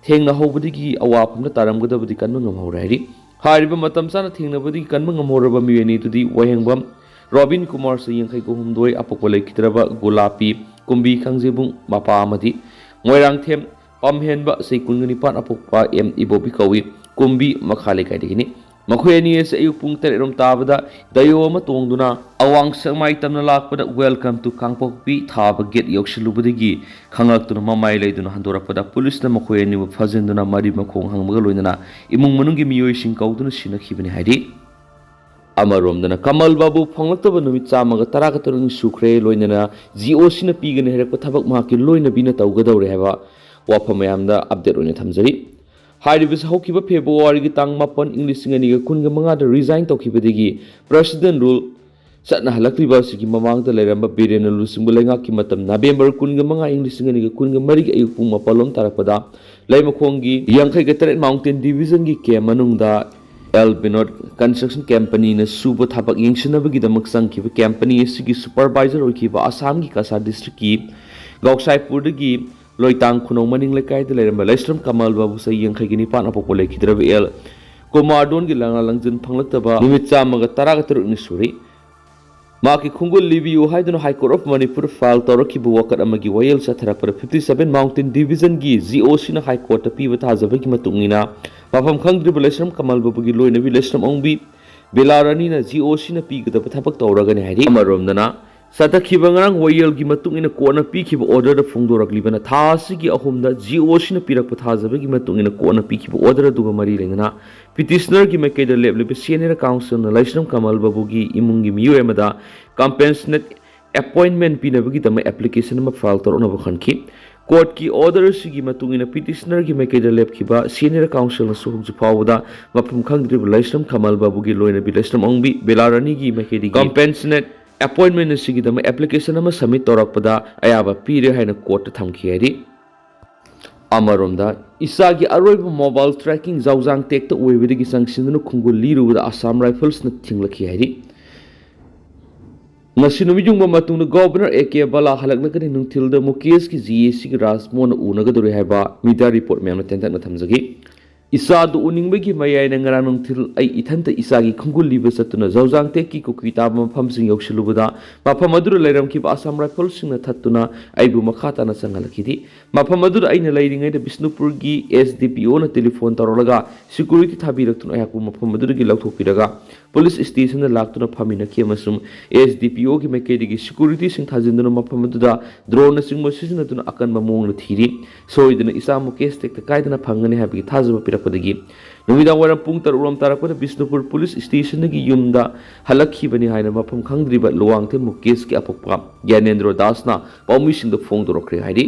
ꯊꯦꯡꯅꯍꯧꯕꯗꯒꯤ ꯑꯋꯥꯐꯝꯗ ꯇꯥꯔꯝꯒꯗꯕꯗꯤ ꯀꯟꯕ ꯉꯝꯍꯧꯔꯦ ꯍꯥꯏꯔꯤ꯫ ꯍꯥꯏꯔꯤꯕ ꯃꯇꯝ ꯆꯥꯅ ꯊꯦꯡꯅꯕꯗꯒꯤ ꯀꯟꯕ ꯉꯝꯍꯧꯔꯕ ꯃꯤꯑꯣꯏ ꯑꯅꯤꯗꯨꯗꯤ ꯋꯥꯍꯦꯡꯕꯝ ꯔꯣꯕꯤꯟ ꯀꯨꯃꯥꯔ, ꯆꯍꯤ ꯌꯥꯡꯈꯩꯒ ꯍꯨꯝꯗꯣꯏ, ꯑꯄꯣꯛꯄ ꯂꯩꯈꯤꯗ꯭ꯔꯕ ꯒꯨꯂꯥꯄꯤ ꯀꯨꯝꯕꯤ ꯀꯥꯡꯖꯩꯕꯨꯡ ꯃꯄꯥ ꯑꯃꯗꯤ ꯃꯣꯏꯔꯥꯡꯊꯦꯝ ꯄꯥꯝꯍꯦꯟꯕ, ꯆꯍꯤ ꯀꯨꯟꯒ ꯅꯤꯄꯥꯟ, ꯑꯄꯣꯛꯄ ꯑꯦꯝ ꯏꯕꯣꯕꯤ ꯀꯧꯏ, ꯀꯨꯝꯕꯤ ꯃꯈꯥ ꯂꯩꯀꯥꯏꯗꯒꯤꯅꯤ꯫ ꯃꯈꯣꯏ ꯑꯅꯤ ꯑꯁꯤ ꯑꯌꯨꯛ ꯄꯨꯡ ꯇꯔꯦꯠ ꯔꯣꯝ ꯇꯥꯕꯗ ꯗꯥꯏꯑꯣ ꯑꯃ ꯇꯣꯡꯗꯨꯅ ꯑꯋꯥꯡ ꯁꯦꯛꯃꯥꯏ ꯇꯝꯅ ꯂꯥꯛꯄꯗ Welcome to ꯀꯥꯡꯄꯣꯛꯄꯤ ꯊꯥꯕ ꯒꯦꯠ ꯌꯧꯁꯤꯜꯂꯨꯕꯗꯒꯤ ꯈꯪꯂꯛꯇꯨꯅ ꯃꯃꯥꯏ ꯂꯩꯗꯨꯅ ꯍꯟꯗꯣꯔꯛꯄꯗ ꯄꯨꯂꯤꯁꯅ ꯃꯈꯣꯏ ꯑꯅꯤꯕꯨ ꯐꯥꯖꯤꯟꯗꯨꯅ ꯃꯔꯤ ꯃꯈꯣꯡ ꯍꯪꯕꯒ ꯂꯣꯏꯅꯅ ꯏꯃꯨꯡ ꯃꯅꯨꯡꯒꯤ ꯃꯤꯑꯣꯏꯁꯤꯡ ꯀꯧꯗꯨꯅ ꯁꯤꯟꯅꯈꯤꯕꯅꯤ ꯍꯥꯏꯔꯤ꯫ ꯑꯃꯔꯣꯝꯗꯅ ꯀꯃꯜ ꯕꯥꯕꯨ ꯐꯪꯂꯛꯇꯕ ꯅꯨꯃꯤꯠ ꯆꯥꯝꯃꯒ ꯇꯔꯥꯒ ꯇꯔꯨꯛꯅꯤ ꯁꯨꯈ꯭ꯔꯦ, ꯂꯣꯏꯅꯅ ꯖꯤ ꯑꯣ ꯁꯤꯅ ꯄꯤꯒꯅꯤ ꯍꯥꯏꯔꯛꯄ ꯊꯕꯛ ꯃꯍꯥꯛꯀꯤ ꯂꯣꯏꯅꯕꯤꯅ ꯇꯧꯒꯗꯧꯔꯦ ꯍꯥꯏꯕ ꯋꯥꯐꯝ ꯃꯌꯥꯝꯗ ꯑꯞꯗꯦꯠ ꯑꯣꯏꯅ ꯊꯝꯖꯔꯤ꯫ ꯍꯥꯏꯔꯤꯕꯁꯤ ꯍꯧꯈꯤꯕ ꯐꯦꯕ꯭ꯔꯨꯋꯥꯔꯤꯒꯤ ꯇꯥꯡ ꯃꯥꯄꯟ, ꯏꯪ ꯂꯤꯁꯤꯡ ꯑꯅꯤꯒ ꯀꯨꯟꯒ ꯃꯉꯥꯗ ꯔꯤꯖꯥꯏꯟ ꯇꯧꯈꯤꯕꯗꯒꯤ ꯄ꯭ꯔꯁꯤꯗꯦꯟ ꯔꯨꯜ ꯆꯠꯅꯍꯜꯂꯛꯇ꯭ꯔꯤꯕ ꯑꯁꯤꯒꯤ ꯃꯃꯥꯡꯗ ꯂꯩꯔꯝꯕ ꯕꯤꯔꯦꯟꯅ ꯂꯨꯆꯤꯡꯕ ꯂꯩꯉꯥꯛꯀꯤ ꯃꯇꯝ ꯅꯕꯦꯝꯕꯔ ꯀꯨꯟꯒ ꯃꯉꯥ, ꯏꯪ ꯂꯤꯁꯤꯡ ꯑꯅꯤꯒ ꯀꯨꯟꯒ ꯃꯔꯤꯒꯤ ꯑꯌꯨꯛ ꯄꯨꯡ ꯃꯥꯄꯜ ꯂꯣꯝ ꯇꯥꯔꯛꯄꯗ ꯂꯩꯃꯈꯣꯡꯒꯤ ꯌꯥꯡꯈꯩꯒ ꯇꯔꯦꯠ Mountain Division ꯒꯤ ꯀꯦꯝ ꯃꯅꯨꯡꯗ ꯑꯦꯜ ꯕꯤꯅꯣꯗ ꯀꯟꯁꯇ꯭ꯔꯛꯁꯟ ꯀꯝꯄꯅꯤꯅ ꯁꯨꯕ ꯊꯕꯛ ꯌꯦꯡꯁꯤꯟꯅꯕꯒꯤꯗꯃꯛ ꯆꯪꯈꯤꯕ ꯀꯝꯄꯅꯤ ꯑꯁꯤꯒꯤ ꯁꯨꯄꯔꯚꯥꯏꯖꯔ ꯑꯣꯏꯈꯤꯕ ꯑꯁꯥꯝꯒꯤ ꯀꯁꯥꯔ ꯗꯤꯁꯇ꯭ꯔꯤꯛꯀꯤ ꯒꯧꯁꯥꯏꯄꯨꯔꯗꯒꯤ ꯂꯣꯏꯇꯥꯡ ꯈꯨꯅꯧ ꯃꯅꯤꯡ ꯂꯩꯀꯥꯏꯗ ꯂꯩꯔꯝꯕ ꯂꯩꯁ꯭ꯔꯝ ꯀꯃꯜ ꯕꯥꯕꯨ, ꯆꯍꯤ ꯌꯥꯡꯈꯩꯒ ꯅꯤꯄꯥꯟ, ꯑꯄꯣꯛꯄ ꯂꯩꯈꯤꯗ꯭ꯔꯕ ꯑꯦꯜ ꯀꯨꯃꯥꯔꯗꯣꯟꯒꯤ ꯂꯪꯂꯥ ꯂꯪꯖꯤꯟ ꯐꯪꯂꯛꯇꯕ ꯅꯨꯃꯤꯠ ꯆꯥꯝꯃꯒ ꯇꯔꯥꯒ ꯇꯔꯨꯛꯅꯤ ꯁꯨꯔꯤ꯫ ꯃꯍꯥꯛꯀꯤ ꯈꯣꯡꯒꯨꯜ ꯂꯤꯕꯤꯌꯨ ꯍꯥꯏꯗꯨꯅ High Court of Manipur file ꯇꯧꯔꯛꯈꯤꯕ ꯋꯥꯀꯠ ꯑꯃꯒꯤ ꯋꯥꯌꯦꯜ ꯆꯠꯊꯔꯛꯄꯗ fifty seven Mountain Division ꯒꯤ ꯖꯤ ꯑꯣ ꯁꯤꯅ High Court ꯇ ꯄꯤꯕ ꯊꯥꯖꯕꯒꯤ ꯃꯇꯨꯡ ꯏꯟꯅ ꯃꯐꯝ ꯈꯪꯗ꯭ꯔꯤꯕ ꯂꯩꯁ꯭ꯔꯝ ꯀꯃꯜ ꯕꯥꯕꯨꯒꯤ ꯂꯣꯏꯅꯕꯤ ꯂꯩꯁ꯭ꯔꯝ ꯑꯣꯡꯕꯤ ꯕꯦꯂꯥꯔꯥꯅꯤꯅ ꯖꯤ ꯑꯣ ꯁꯤꯅ ꯄꯤꯒꯗꯕ ꯊꯕꯛ ꯇꯧꯔꯒꯅꯤ ꯍꯥꯏꯔꯤ꯫ ꯑꯃꯔꯣꯝꯗꯅ ꯆꯠꯊꯈꯤꯕ ꯉꯔꯥꯡ ꯋꯥꯌꯦꯜꯒꯤ ꯃꯇꯨꯡ ꯏꯟꯅ ꯀꯣꯔꯠꯅ ꯄꯤꯈꯤꯕ ꯑꯣꯔꯗꯔꯗ ꯐꯣꯡꯗꯣꯔꯛꯂꯤꯕꯅ ꯊꯥ ꯑꯁꯤꯒꯤ ꯑꯍꯨꯝꯗ ꯖꯤ ꯑꯣ ꯁꯤꯅ ꯄꯤꯔꯛꯄ ꯊꯥꯖꯕꯒꯤ ꯃꯇꯨꯡ ꯏꯟꯅ ꯀꯣꯔꯠꯅ ꯄꯤꯈꯤꯕ ꯑꯣꯔꯗꯔ ꯑꯗꯨꯒ ꯃꯔꯤ ꯂꯩꯅꯅ ꯄꯤꯇꯤꯁꯅꯔꯒꯤ ꯃꯥꯏꯀꯩꯗ ꯂꯦꯞꯂꯤꯕ ꯁꯤꯑꯦꯟ ꯑꯦꯔ ꯀꯥꯎꯟꯁꯤꯜꯅ ꯂꯩꯁ꯭ꯔꯝ ꯀꯃꯜ ꯕꯥꯕꯨꯒꯤ ꯏꯃꯨꯡꯒꯤ ꯃꯤꯑꯣꯏ ꯑꯃꯗ ꯀꯝꯄꯦꯟꯁꯅꯦꯠ ꯑꯦꯄꯣꯏꯟꯃꯦꯟ ꯄꯤꯅꯕꯒꯤꯗꯃꯛ ꯑꯦꯄ꯭ꯂꯤꯀꯦꯁꯟ ꯑꯃ ꯐꯥꯏꯜ ꯇꯧꯔꯛꯅꯕ ꯈꯟꯈꯤ꯫ ꯀꯣꯔꯠꯀꯤ ꯑꯣꯔꯗꯔ ꯑꯁꯤꯒꯤ ꯃꯇꯨꯡ ꯏꯟꯅ ꯄꯤꯇꯤꯁꯅꯔꯒꯤ ꯃꯥꯏꯀꯩꯗ ꯂꯦꯞꯈꯤꯕ ꯁꯤꯑꯦꯟ ꯑꯦꯔ ꯀꯥꯎꯟꯁꯤꯜꯅꯁꯨ ꯍꯧꯖꯤꯛ ꯐꯥꯎꯕꯗ ꯃꯐꯝ ꯈꯪꯗ꯭ꯔꯤꯕ ꯂꯩꯁ꯭ꯔꯝ ꯀꯃꯜ ꯕꯥꯕꯨꯒꯤ ꯂꯣꯏꯅꯕꯤ ꯂꯩꯁ꯭ꯔꯝ ꯑꯣꯡꯕꯤ ꯕꯦꯂꯥꯔꯥꯅꯤꯒꯤ ꯃꯥꯏꯀꯩꯗꯒꯤ ꯀꯝꯄꯦꯟꯁꯅꯦꯠ ꯑꯦꯄꯣꯏꯟꯃꯦꯟ ꯑꯁꯤꯒꯤꯗꯃꯛ ꯑꯦꯄ꯭ꯂꯤꯀꯦꯁꯟ ꯑꯃ ꯁꯕꯃꯤꯠ ꯇꯧꯔꯛꯄꯗ ꯑꯌꯥꯕ ꯄꯤꯔꯦ ꯍꯥꯏꯅ ꯀꯣꯔꯠꯇ ꯊꯝꯈꯤ ꯍꯥꯏꯔꯤ꯫ ꯑꯃꯔꯣꯝꯗ, ꯏꯁꯥꯒꯤ ꯑꯔꯣꯏꯕ ꯃꯣꯕꯥꯏꯜ ꯇ꯭ꯔꯦꯀꯤꯡ ꯖꯧꯖꯥꯡ ꯇꯦꯛꯇ ꯑꯣꯏꯕꯗꯒꯤ ꯆꯪꯁꯤꯟꯗꯨꯅ ꯈꯣꯡꯒꯨꯜ ꯂꯤꯔꯨꯕꯗ ꯑꯁꯥꯝ ꯔꯥꯏꯐꯜꯁꯅ ꯊꯤꯡꯂꯛꯈꯤ ꯍꯥꯏꯔꯤ꯫ ꯉꯁꯤ ꯅꯨꯃꯤꯠ ꯌꯨꯡꯕ ꯃꯇꯨꯡꯗ ꯒꯣꯕꯔꯅꯔ ꯑꯦ ꯀꯦ ꯕꯂꯥ ꯍꯜꯂꯛꯂꯒꯅꯤ ꯅꯨꯡꯊꯤꯜꯗ ꯃꯨꯀꯦꯁꯀꯤ ꯖꯤ ꯑꯦ ꯁꯤꯒꯤ ꯔꯥꯖ ꯃꯣꯍꯟꯅ ꯎꯅꯒꯗꯧꯔꯤ ꯍꯥꯏꯕ ꯃꯤꯗꯤꯌꯥ ꯔꯤꯄꯣꯔꯠ ꯃꯌꯥꯝꯅ ꯇꯦꯟꯇꯛꯅ ꯊꯝꯖꯒꯦ꯫ ꯏꯆꯥꯗꯨ ꯎꯅꯤꯡꯕꯒꯤ ꯃꯌꯥꯏꯅ ꯉꯔꯥꯡ ꯅꯨꯡꯊꯤꯜ ꯑꯩ ꯏꯊꯟꯇ ꯏꯆꯥꯒꯤ ꯈꯣꯡꯒꯨꯜ ꯂꯤꯕ ꯆꯠꯇꯨꯅ ꯖꯧꯖꯥꯡ ꯇꯦꯛꯀꯤ ꯀꯨꯀꯤ ꯇꯥꯕ ꯃꯐꯝꯁꯤꯡ ꯌꯧꯁꯤꯜꯂꯨꯕꯗ ꯃꯐꯝ ꯑꯗꯨꯗ ꯂꯩꯔꯝꯈꯤꯕ ꯑꯁꯥꯝ ꯔꯥꯏꯐꯜꯁꯤꯡꯅ ꯊꯠꯇꯨꯅ ꯑꯩꯕꯨ ꯃꯈꯥ ꯇꯥꯅ ꯆꯪꯍꯜꯂꯛꯈꯤꯗꯦ꯫ ꯃꯐꯝ ꯑꯗꯨꯗ ꯑꯩꯅ ꯂꯩꯔꯤꯉꯩꯗ ꯕꯤꯁꯅꯨꯄꯨꯔꯒꯤ ꯑꯦꯁ ꯗꯤ ꯄꯤ ꯑꯣꯅ ꯇꯦꯂꯤꯐꯣꯟ ꯇꯧꯔꯛꯂꯒ ꯁꯦꯀ꯭ꯌꯨꯔꯤꯇꯤ ꯊꯥꯕꯤꯔꯛꯇꯨꯅ ꯑꯩꯍꯥꯛꯄꯨ ꯃꯐꯝ ꯑꯗꯨꯗꯒꯤ ꯂꯧꯊꯣꯛꯄꯤꯔꯒ ꯄꯨꯂꯤꯁ ꯁ꯭ꯇꯦꯁꯟꯗ ꯂꯥꯛꯇꯨꯅ ꯐꯝꯃꯤꯟꯅꯈꯤ ꯑꯃꯁꯨꯡ ꯑꯦꯁ ꯗꯤ ꯄꯤ ꯑꯣꯒꯤ ꯃꯥꯏꯀꯩꯗꯒꯤ ꯁꯦꯀ꯭ꯌꯨꯔꯤꯇꯤꯁꯤꯡ ꯊꯥꯖꯤꯟꯗꯨꯅ ꯃꯐꯝ ꯑꯗꯨꯗ ꯗ꯭ꯔꯣꯟꯅꯆꯤꯡꯕ ꯁꯤꯖꯤꯟꯅꯗꯨꯅ ꯑꯀꯟꯕ ꯃꯑꯣꯡꯗ ꯊꯤꯔꯤ꯫ ꯁꯣꯏꯗꯅ ꯏꯆꯥ ꯃꯨꯀꯦꯁ ꯇꯦꯛꯇ ꯀꯥꯏꯗꯅ ꯐꯪꯒꯅꯤ ꯍꯥꯏꯕꯒꯤ ꯊꯥꯖꯕ ꯄꯤꯔꯛꯄꯗꯒꯤ ꯅꯨꯃꯤꯗꯥꯡ ꯋꯥꯏꯔꯝ ꯄꯨꯡ ꯇꯔꯨꯛ ꯔꯣꯝ ꯇꯥꯔꯛꯄꯗ ꯕꯤꯁꯅꯨꯄꯨꯔ ꯄꯨꯂꯤꯁ ꯁ꯭ꯇꯦꯁꯟꯗꯒꯤ ꯌꯨꯝꯗ ꯍꯜꯂꯛꯈꯤꯕꯅꯤ ꯍꯥꯏꯅ ꯃꯐꯝ ꯈꯪꯗ꯭ꯔꯤꯕ ꯂꯨꯋꯥꯡꯊꯦꯝ ꯃꯨꯀꯦꯁꯀꯤ ꯑꯄꯣꯛꯄ ꯒ꯭ꯌꯥꯅꯦꯟꯗ꯭ꯔꯣ ꯗꯥꯁꯅ ꯄꯥꯎꯃꯤꯁꯤꯡꯗ ꯐꯣꯡꯗꯣꯔꯛꯈ꯭ꯔꯦ ꯍꯥꯏꯔꯤ꯫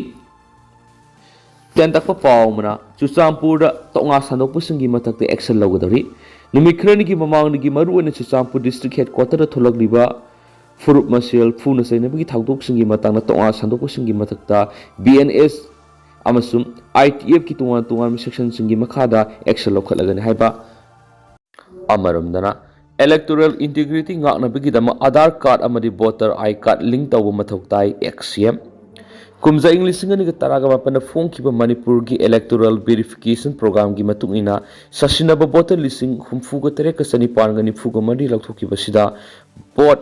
ꯇꯦꯟꯇꯛꯄ ꯄꯥꯎ ꯑꯃꯅ, ꯆꯨꯔꯆꯥꯟꯄꯨꯔꯗ ꯇꯣꯉꯥ ꯁꯟꯗꯣꯛꯄꯁꯤꯡꯒꯤ ꯃꯊꯛꯇ ꯑꯦꯛꯁꯟ ꯂꯧꯒꯗꯧꯔꯤ꯫ ꯅꯨꯃꯤꯠ ꯈꯔꯅꯤꯒꯤ ꯃꯃꯥꯡꯗꯒꯤ ꯃꯔꯨꯑꯣꯏꯅ ꯆꯨꯔꯆꯥꯟꯄꯨꯔ ꯗꯤꯁꯇ꯭ꯔꯤꯛ ꯍꯦꯗꯀ꯭ꯋꯥꯇꯔꯗ ꯊꯣꯛꯂꯛꯂꯤꯕ ꯐꯨꯔꯨꯞ ꯃꯁꯦꯜ ꯐꯨꯅ ꯆꯩꯅꯕꯒꯤ ꯊꯧꯗꯣꯛꯁꯤꯡꯒꯤ ꯃꯇꯥꯡꯗ ꯇꯣꯉꯥꯟ ꯁꯟꯗꯣꯛꯄꯁꯤꯡꯒꯤ ꯃꯊꯛꯇ ꯕꯤ ꯑꯦꯟ ꯑꯦꯁ ꯑꯃꯁꯨꯡ ꯑꯥꯏ ꯇꯤ ꯑꯦꯐꯀꯤ ꯇꯣꯉꯥꯟ ꯇꯣꯉꯥꯟꯕ ꯁꯦꯛꯁꯟꯁꯤꯡꯒꯤ ꯃꯈꯥꯗ ꯑꯦꯛꯁꯟ ꯂꯧꯈꯠꯂꯒꯅꯤ ꯍꯥꯏꯕ ꯑꯃꯔꯣꯝꯗꯅ, ꯏꯂꯦꯛꯇꯣꯔꯦꯜ ꯏꯟꯇꯤꯒ꯭ꯔꯤꯇꯤ ꯉꯥꯛꯅꯕꯒꯤꯗꯃꯛ ꯑꯥꯙꯥꯔ ꯀꯥꯔꯗ ꯑꯃꯗꯤ ꯚꯣꯇꯔ ꯑꯥꯏ ꯀꯥꯔꯗ ꯂꯤꯡ ꯇꯧꯕ ꯃꯊꯧ ꯇꯥꯏ, ꯑꯦꯛꯁ ꯁꯤ ꯑꯦꯝ꯫ ꯀꯨꯝꯖꯥ ꯏꯪ ꯂꯤꯁꯤꯡ ꯑꯅꯤꯒ ꯇꯔꯥꯒ ꯃꯥꯄꯟꯗ ꯐꯣꯡꯈꯤꯕ ꯃꯅꯤꯄꯨꯔꯒꯤ ꯏꯂꯦꯛꯇꯣꯔꯦꯜ ꯚꯦꯔꯤꯐꯤꯀꯦꯁꯟ ꯄ꯭ꯔꯣꯒ꯭ꯔꯥꯝꯒꯤ ꯃꯇꯨꯡ ꯏꯟꯅ, ꯁꯥꯁꯤꯟꯅꯕ ꯚꯣꯇꯔ ꯂꯤꯁꯤꯡ ꯍꯨꯝꯐꯨꯒ ꯇꯔꯦꯠꯀ ꯆꯅꯤꯄꯥꯟꯒ ꯅꯤꯐꯨꯒ ꯃꯔꯤ ꯂꯧꯊꯣꯛꯈꯤꯕꯁꯤꯗ, ꯚꯣꯠ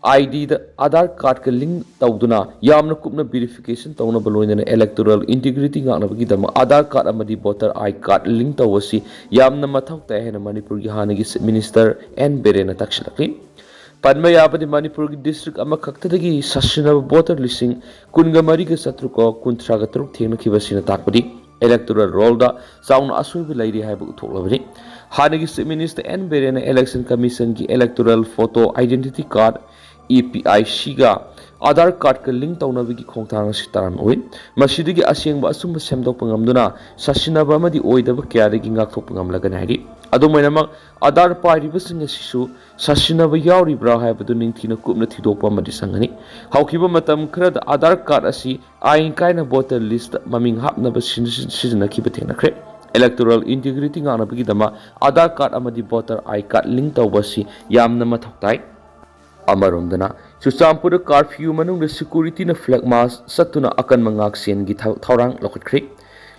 ꯑꯥꯏ ꯗꯤꯗ ꯑꯥꯙꯥꯔ ꯀꯥꯔꯗꯀ ꯂꯤꯡ ꯇꯧꯗꯨꯅ ꯌꯥꯝꯅ ꯀꯨꯞꯅ ꯚꯦꯔꯤꯐꯤꯀꯦꯁꯟ ꯇꯧꯅꯕ, ꯂꯣꯏꯅꯅ ꯏꯂꯦꯛꯇꯣꯔꯦꯜ ꯏꯟꯇꯤꯒ꯭ꯔꯤꯇꯤ ꯉꯥꯛꯅꯕꯒꯤꯗꯃꯛ ꯑꯥꯙꯥꯔ ꯀꯥꯔꯗ ꯑꯃꯗꯤ ꯚꯣꯇꯔ ꯑꯥꯏ ꯀꯥꯔꯗ ꯂꯤꯡ ꯇꯧꯕ ꯑꯁꯤ ꯌꯥꯝꯅ ꯃꯊꯧ ꯇꯥꯏ ꯍꯥꯏꯅ ꯃꯅꯤꯄꯨꯔꯒꯤ ꯍꯥꯟꯅꯒꯤ ꯆꯤꯐ ꯃꯤꯅꯤꯁꯇꯔ ꯑꯦꯟ ꯕꯤꯔꯦꯟꯅ ꯇꯥꯛꯁꯤꯜꯂꯛꯂꯤ꯫ ꯄꯟꯕ ꯌꯥꯕꯗꯤ, ꯃꯅꯤꯄꯨꯔꯒꯤ ꯗꯤꯁꯇ꯭ꯔꯤꯛ ꯑꯃꯈꯛꯇꯗꯒꯤ ꯁꯥꯁꯤꯟꯅꯕ ꯚꯣꯇꯔ ꯂꯤꯁꯤꯡ ꯀꯨꯟꯒ ꯃꯔꯤꯒ ꯆꯥꯇ꯭ꯔꯨꯛꯀ ꯀꯨꯟꯊ꯭ꯔꯥꯒ ꯇꯔꯨꯛ ꯊꯦꯡꯅꯈꯤꯕ ꯑꯁꯤꯅ ꯇꯥꯛꯄꯗꯤ ꯏꯂꯦꯛꯇꯣꯔꯦꯜ ꯔꯣꯜꯗ ꯆꯥꯎꯅ ꯑꯁꯣꯏꯕ ꯂꯩꯔꯤ ꯍꯥꯏꯕ ꯎꯠꯊꯣꯛꯂꯕꯅꯤ꯫ ꯍꯥꯟꯅꯒꯤ ꯆꯤꯐ ꯃꯤꯅꯤꯁꯇꯔ ꯑꯦꯟ ꯕꯤꯔꯦꯟꯅ ꯏꯂꯦꯛꯁꯟ ꯀꯃꯤꯁꯟꯒꯤ electoral photo identity card, E P I ꯁꯤꯒ ꯑꯥꯙꯥꯔ ꯀꯥꯔꯗꯀ ꯂꯤꯡ ꯇꯧꯅꯕꯒꯤ ꯈꯣꯡꯊꯥꯡ ꯑꯁꯤ ꯇꯔꯥꯝꯅ ꯑꯣꯏ꯫ ꯃꯁꯤꯗꯒꯤ ꯑꯁꯦꯡꯕ ꯑꯆꯨꯝꯕ ꯁꯦꯝꯗꯣꯛꯄ ꯉꯝꯗꯨꯅ ꯁꯥꯁꯤꯟꯅꯕ ꯑꯃꯗꯤ ꯑꯣꯏꯗꯕ ꯀꯌꯥꯗꯒꯤ ꯉꯥꯛꯊꯣꯛꯄ ꯉꯝꯂꯒꯅꯤ ꯍꯥꯏꯔꯤ꯫ ꯑꯗꯨꯝ ꯑꯣꯏꯅꯃꯛ, ꯑꯥꯙꯥꯔ ꯄꯥꯏꯔꯤꯕꯁꯤꯡ ꯑꯁꯤꯁꯨ ꯁꯥꯁꯤꯟꯅꯕ ꯌꯥꯎꯔꯤꯕ꯭ꯔꯥ ꯍꯥꯏꯕꯗꯨ ꯅꯤꯡꯊꯤꯅ ꯀꯨꯞꯅ ꯊꯤꯗꯣꯛꯄ ꯑꯃꯗꯤ ꯆꯪꯒꯅꯤ꯫ ꯍꯧꯈꯤꯕ ꯃꯇꯝ ꯈꯔꯗ ꯑꯥꯙꯥꯔ ꯀꯥꯔꯗ ꯑꯁꯤ ꯑꯥꯏꯟ ꯀꯥꯏꯅ ꯚꯣꯇꯔ ꯂꯤꯁꯇ ꯃꯃꯤꯡ ꯍꯥꯞꯅꯕ ꯁꯤꯖꯤꯟꯅꯈꯤꯕ ꯊꯦꯡꯅꯈ꯭ꯔꯦ꯫ ꯏꯂꯦꯛꯇꯣꯔꯦꯜ ꯏꯟꯇꯤꯒ꯭ꯔꯤꯇꯤ ꯉꯥꯛꯅꯕꯒꯤꯗꯃꯛ ꯑꯥꯙꯥꯔ ꯀꯥꯔꯗ ꯑꯃꯗꯤ ꯚꯣꯇꯔ ꯑꯥꯏ ꯀꯥꯔꯗ ꯂꯤꯡ ꯇꯧꯕ ꯑꯁꯤ ꯌꯥꯝꯅ ꯃꯊꯧ ꯇꯥꯏ꯫ ꯑꯃꯔꯣꯝꯗꯅ, ꯆꯨꯔꯆꯥꯟꯄꯨꯔꯗ ꯀꯥꯔꯐ꯭ꯌꯨ ꯃꯅꯨꯡꯗ ꯁꯦꯀ꯭ꯌꯨꯔꯤꯇꯤꯅ ꯐ꯭ꯂꯦꯒ ꯃꯥꯔꯆ ꯆꯠꯇꯨꯅ ꯑꯀꯟꯕ ꯉꯥꯛꯁꯦꯟꯒꯤ ꯊꯧ-, ꯊꯧꯔꯥꯡ ꯂꯧꯈꯠꯈ꯭ꯔꯦ꯫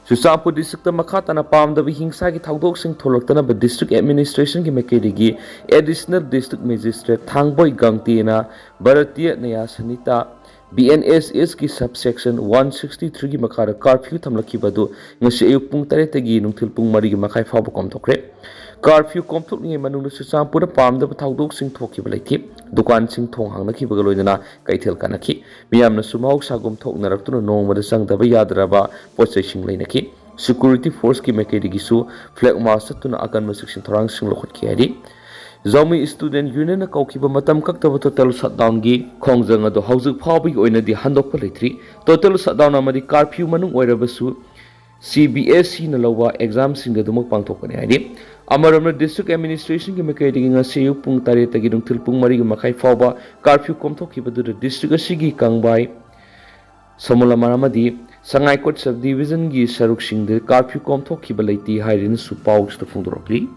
ꯆꯨꯔꯆꯥꯟꯄꯨꯔ ꯗꯤꯁꯇ꯭ꯔꯤꯛꯇ ꯃꯈꯥ ꯇꯥꯅ ꯄꯥꯝꯗꯕ ꯍꯤꯡꯁꯥꯒꯤ ꯊꯧꯗꯣꯛꯁꯤꯡ ꯊꯣꯛꯂꯛꯇꯅꯕ ꯗꯤꯁꯇ꯭ꯔꯤꯛ ꯑꯦꯗꯃꯤꯅꯤꯁꯇ꯭ꯔꯦꯁꯟꯒꯤ ꯃꯥꯏꯀꯩꯗꯒꯤ ꯑꯦꯗꯤꯁꯅꯦꯜ ꯗꯤꯁꯇ꯭ꯔꯤꯛ ꯃꯦꯖꯤꯁꯇ꯭ꯔꯦꯠ ꯊꯥꯡꯕꯣꯏ ꯒꯥꯡꯇꯦꯅ Bharatiya Nyaya Sanhita, B N S ꯑꯦꯁꯀꯤ ꯁꯕ ꯁꯦꯛꯁꯟ ꯋꯥꯟ ꯁꯤꯛꯁꯇꯤ ꯊ꯭ꯔꯤꯒꯤ ꯃꯈꯥꯗ ꯀꯥꯔꯐ꯭ꯌꯨ ꯊꯝꯂꯛꯈꯤꯕ ꯑꯗꯨ ꯉꯁꯤ ꯑꯌꯨꯛ ꯄꯨꯡ ꯇꯔꯦꯠꯇꯒꯤ ꯅꯨꯡꯊꯤꯜ ꯄꯨꯡ ꯃꯔꯤꯒꯤ ꯃꯈꯥꯏ ꯐꯥꯎꯕ ꯀꯣꯝꯊꯣꯛꯈ꯭ꯔꯦ꯫ ꯀꯥꯔꯐ꯭ꯌꯨ ꯀꯣꯝꯊꯣꯛꯂꯤꯉꯩ ꯃꯅꯨꯡꯗ ꯆꯨꯔꯆꯥꯟꯄꯨꯔꯗ ꯄꯥꯝꯗꯕ ꯊꯧꯗꯣꯛꯁꯤꯡ ꯊꯣꯛꯈꯤꯕ ꯂꯩꯇꯦ꯫ ꯗꯨꯀꯥꯟꯁꯤꯡ ꯊꯣꯡ ꯍꯥꯡꯅꯈꯤꯕꯒ ꯂꯣꯏꯅꯅ ꯀꯩꯊꯦꯜ ꯀꯥꯅꯈꯤ꯫ ꯃꯤꯌꯥꯝꯅꯁꯨ ꯃꯍꯧꯁꯥꯒꯨꯝ ꯊꯣꯛꯅꯔꯛꯇꯨꯅ ꯅꯣꯡꯃꯗ ꯆꯪꯗꯕ ꯌꯥꯗ꯭ꯔꯕ ꯄꯣꯠ ꯆꯩꯁꯤꯡ ꯂꯩꯅꯈꯤ꯫ ꯁꯦꯀ꯭ꯌꯨꯔꯤꯇꯤ ꯐꯣꯔꯁꯀꯤ ꯃꯥꯏꯀꯩꯗꯒꯤꯁꯨ ꯐ꯭ꯂꯦꯒ ꯃꯥꯔꯆ ꯆꯠꯇꯨꯅ ꯑꯀꯟꯕ ꯆꯦꯛꯁꯤꯟ ꯊꯧꯔꯥꯡꯁꯤꯡ ꯂꯧꯈꯠꯈꯤ ꯍꯥꯏꯔꯤ꯫ ꯖꯥꯎꯃꯤ ꯁ꯭ꯇꯨꯗꯦꯟꯠ ꯌꯨꯅꯤꯌꯟꯅ ꯀꯧꯈꯤꯕ ꯃꯇꯝ ꯀꯛꯇꯕ ꯇꯣꯇꯦꯜ ꯁꯠꯗꯥꯎꯟꯒꯤ ꯈꯣꯡꯖꯪ ꯑꯗꯨ ꯍꯧꯖꯤꯛ ꯐꯥꯎꯕꯒꯤ ꯑꯣꯏꯅꯗꯤ ꯍꯟꯗꯣꯛꯄ ꯂꯩꯇ꯭ꯔꯤ꯫ ꯇꯣꯇꯦꯜ ꯁꯠꯗꯥꯎꯟ ꯑꯃꯗꯤ ꯀꯥꯔꯐ꯭ꯌꯨ ꯃꯅꯨꯡ ꯑꯣꯏꯔꯕꯁꯨ ꯁꯤ ꯕꯤ ꯑꯦꯁ ꯁꯤꯅ ꯂꯧꯕ ꯑꯦꯛꯖꯥꯝꯁꯤꯡꯗ ꯑꯗꯨꯃꯛ ꯄꯥꯡꯊꯣꯛꯀꯅꯤ ꯍꯥꯏꯔꯤ꯫ ꯑꯃꯔꯣꯝꯗ, ꯗꯤꯁꯇ꯭ꯔꯤꯛ ꯑꯦꯗꯃꯤꯅꯤꯁꯇ꯭ꯔꯦꯁꯟꯒꯤ ꯃꯥꯏꯀꯩꯗꯒꯤ ꯉꯁꯤ ꯑꯌꯨꯛ ꯄꯨꯡ ꯇꯔꯦꯠꯇꯒꯤ ꯅꯨꯡꯊꯤꯜ ꯄꯨꯡ ꯃꯔꯤꯒꯤ ꯃꯈꯥꯏ ꯐꯥꯎꯕ ꯀꯥꯔꯐ꯭ꯌꯨ ꯀꯣꯝꯊꯣꯛꯈꯤꯕꯗꯨꯗ ꯗꯤꯁꯇ꯭ꯔꯤꯛ ꯑꯁꯤꯒꯤ ꯀꯪꯕꯥꯏ, ꯁꯃꯨꯂꯃꯥꯔ ꯑꯃꯗꯤ ꯁꯉꯥꯏꯀꯣꯠ ꯁꯕ ꯗꯤꯕꯤꯖꯟꯒꯤ ꯁꯔꯨꯛꯁꯤꯡꯗ ꯀꯥꯔꯐ꯭ꯌꯨ ꯀꯣꯝꯊꯣꯛꯈꯤꯕ ꯂꯩꯇꯦ ꯍꯥꯏꯔꯤꯅꯁꯨ ꯄꯥꯎꯁꯤꯗ ꯐꯣꯡꯗꯣꯔꯛꯂꯤ꯫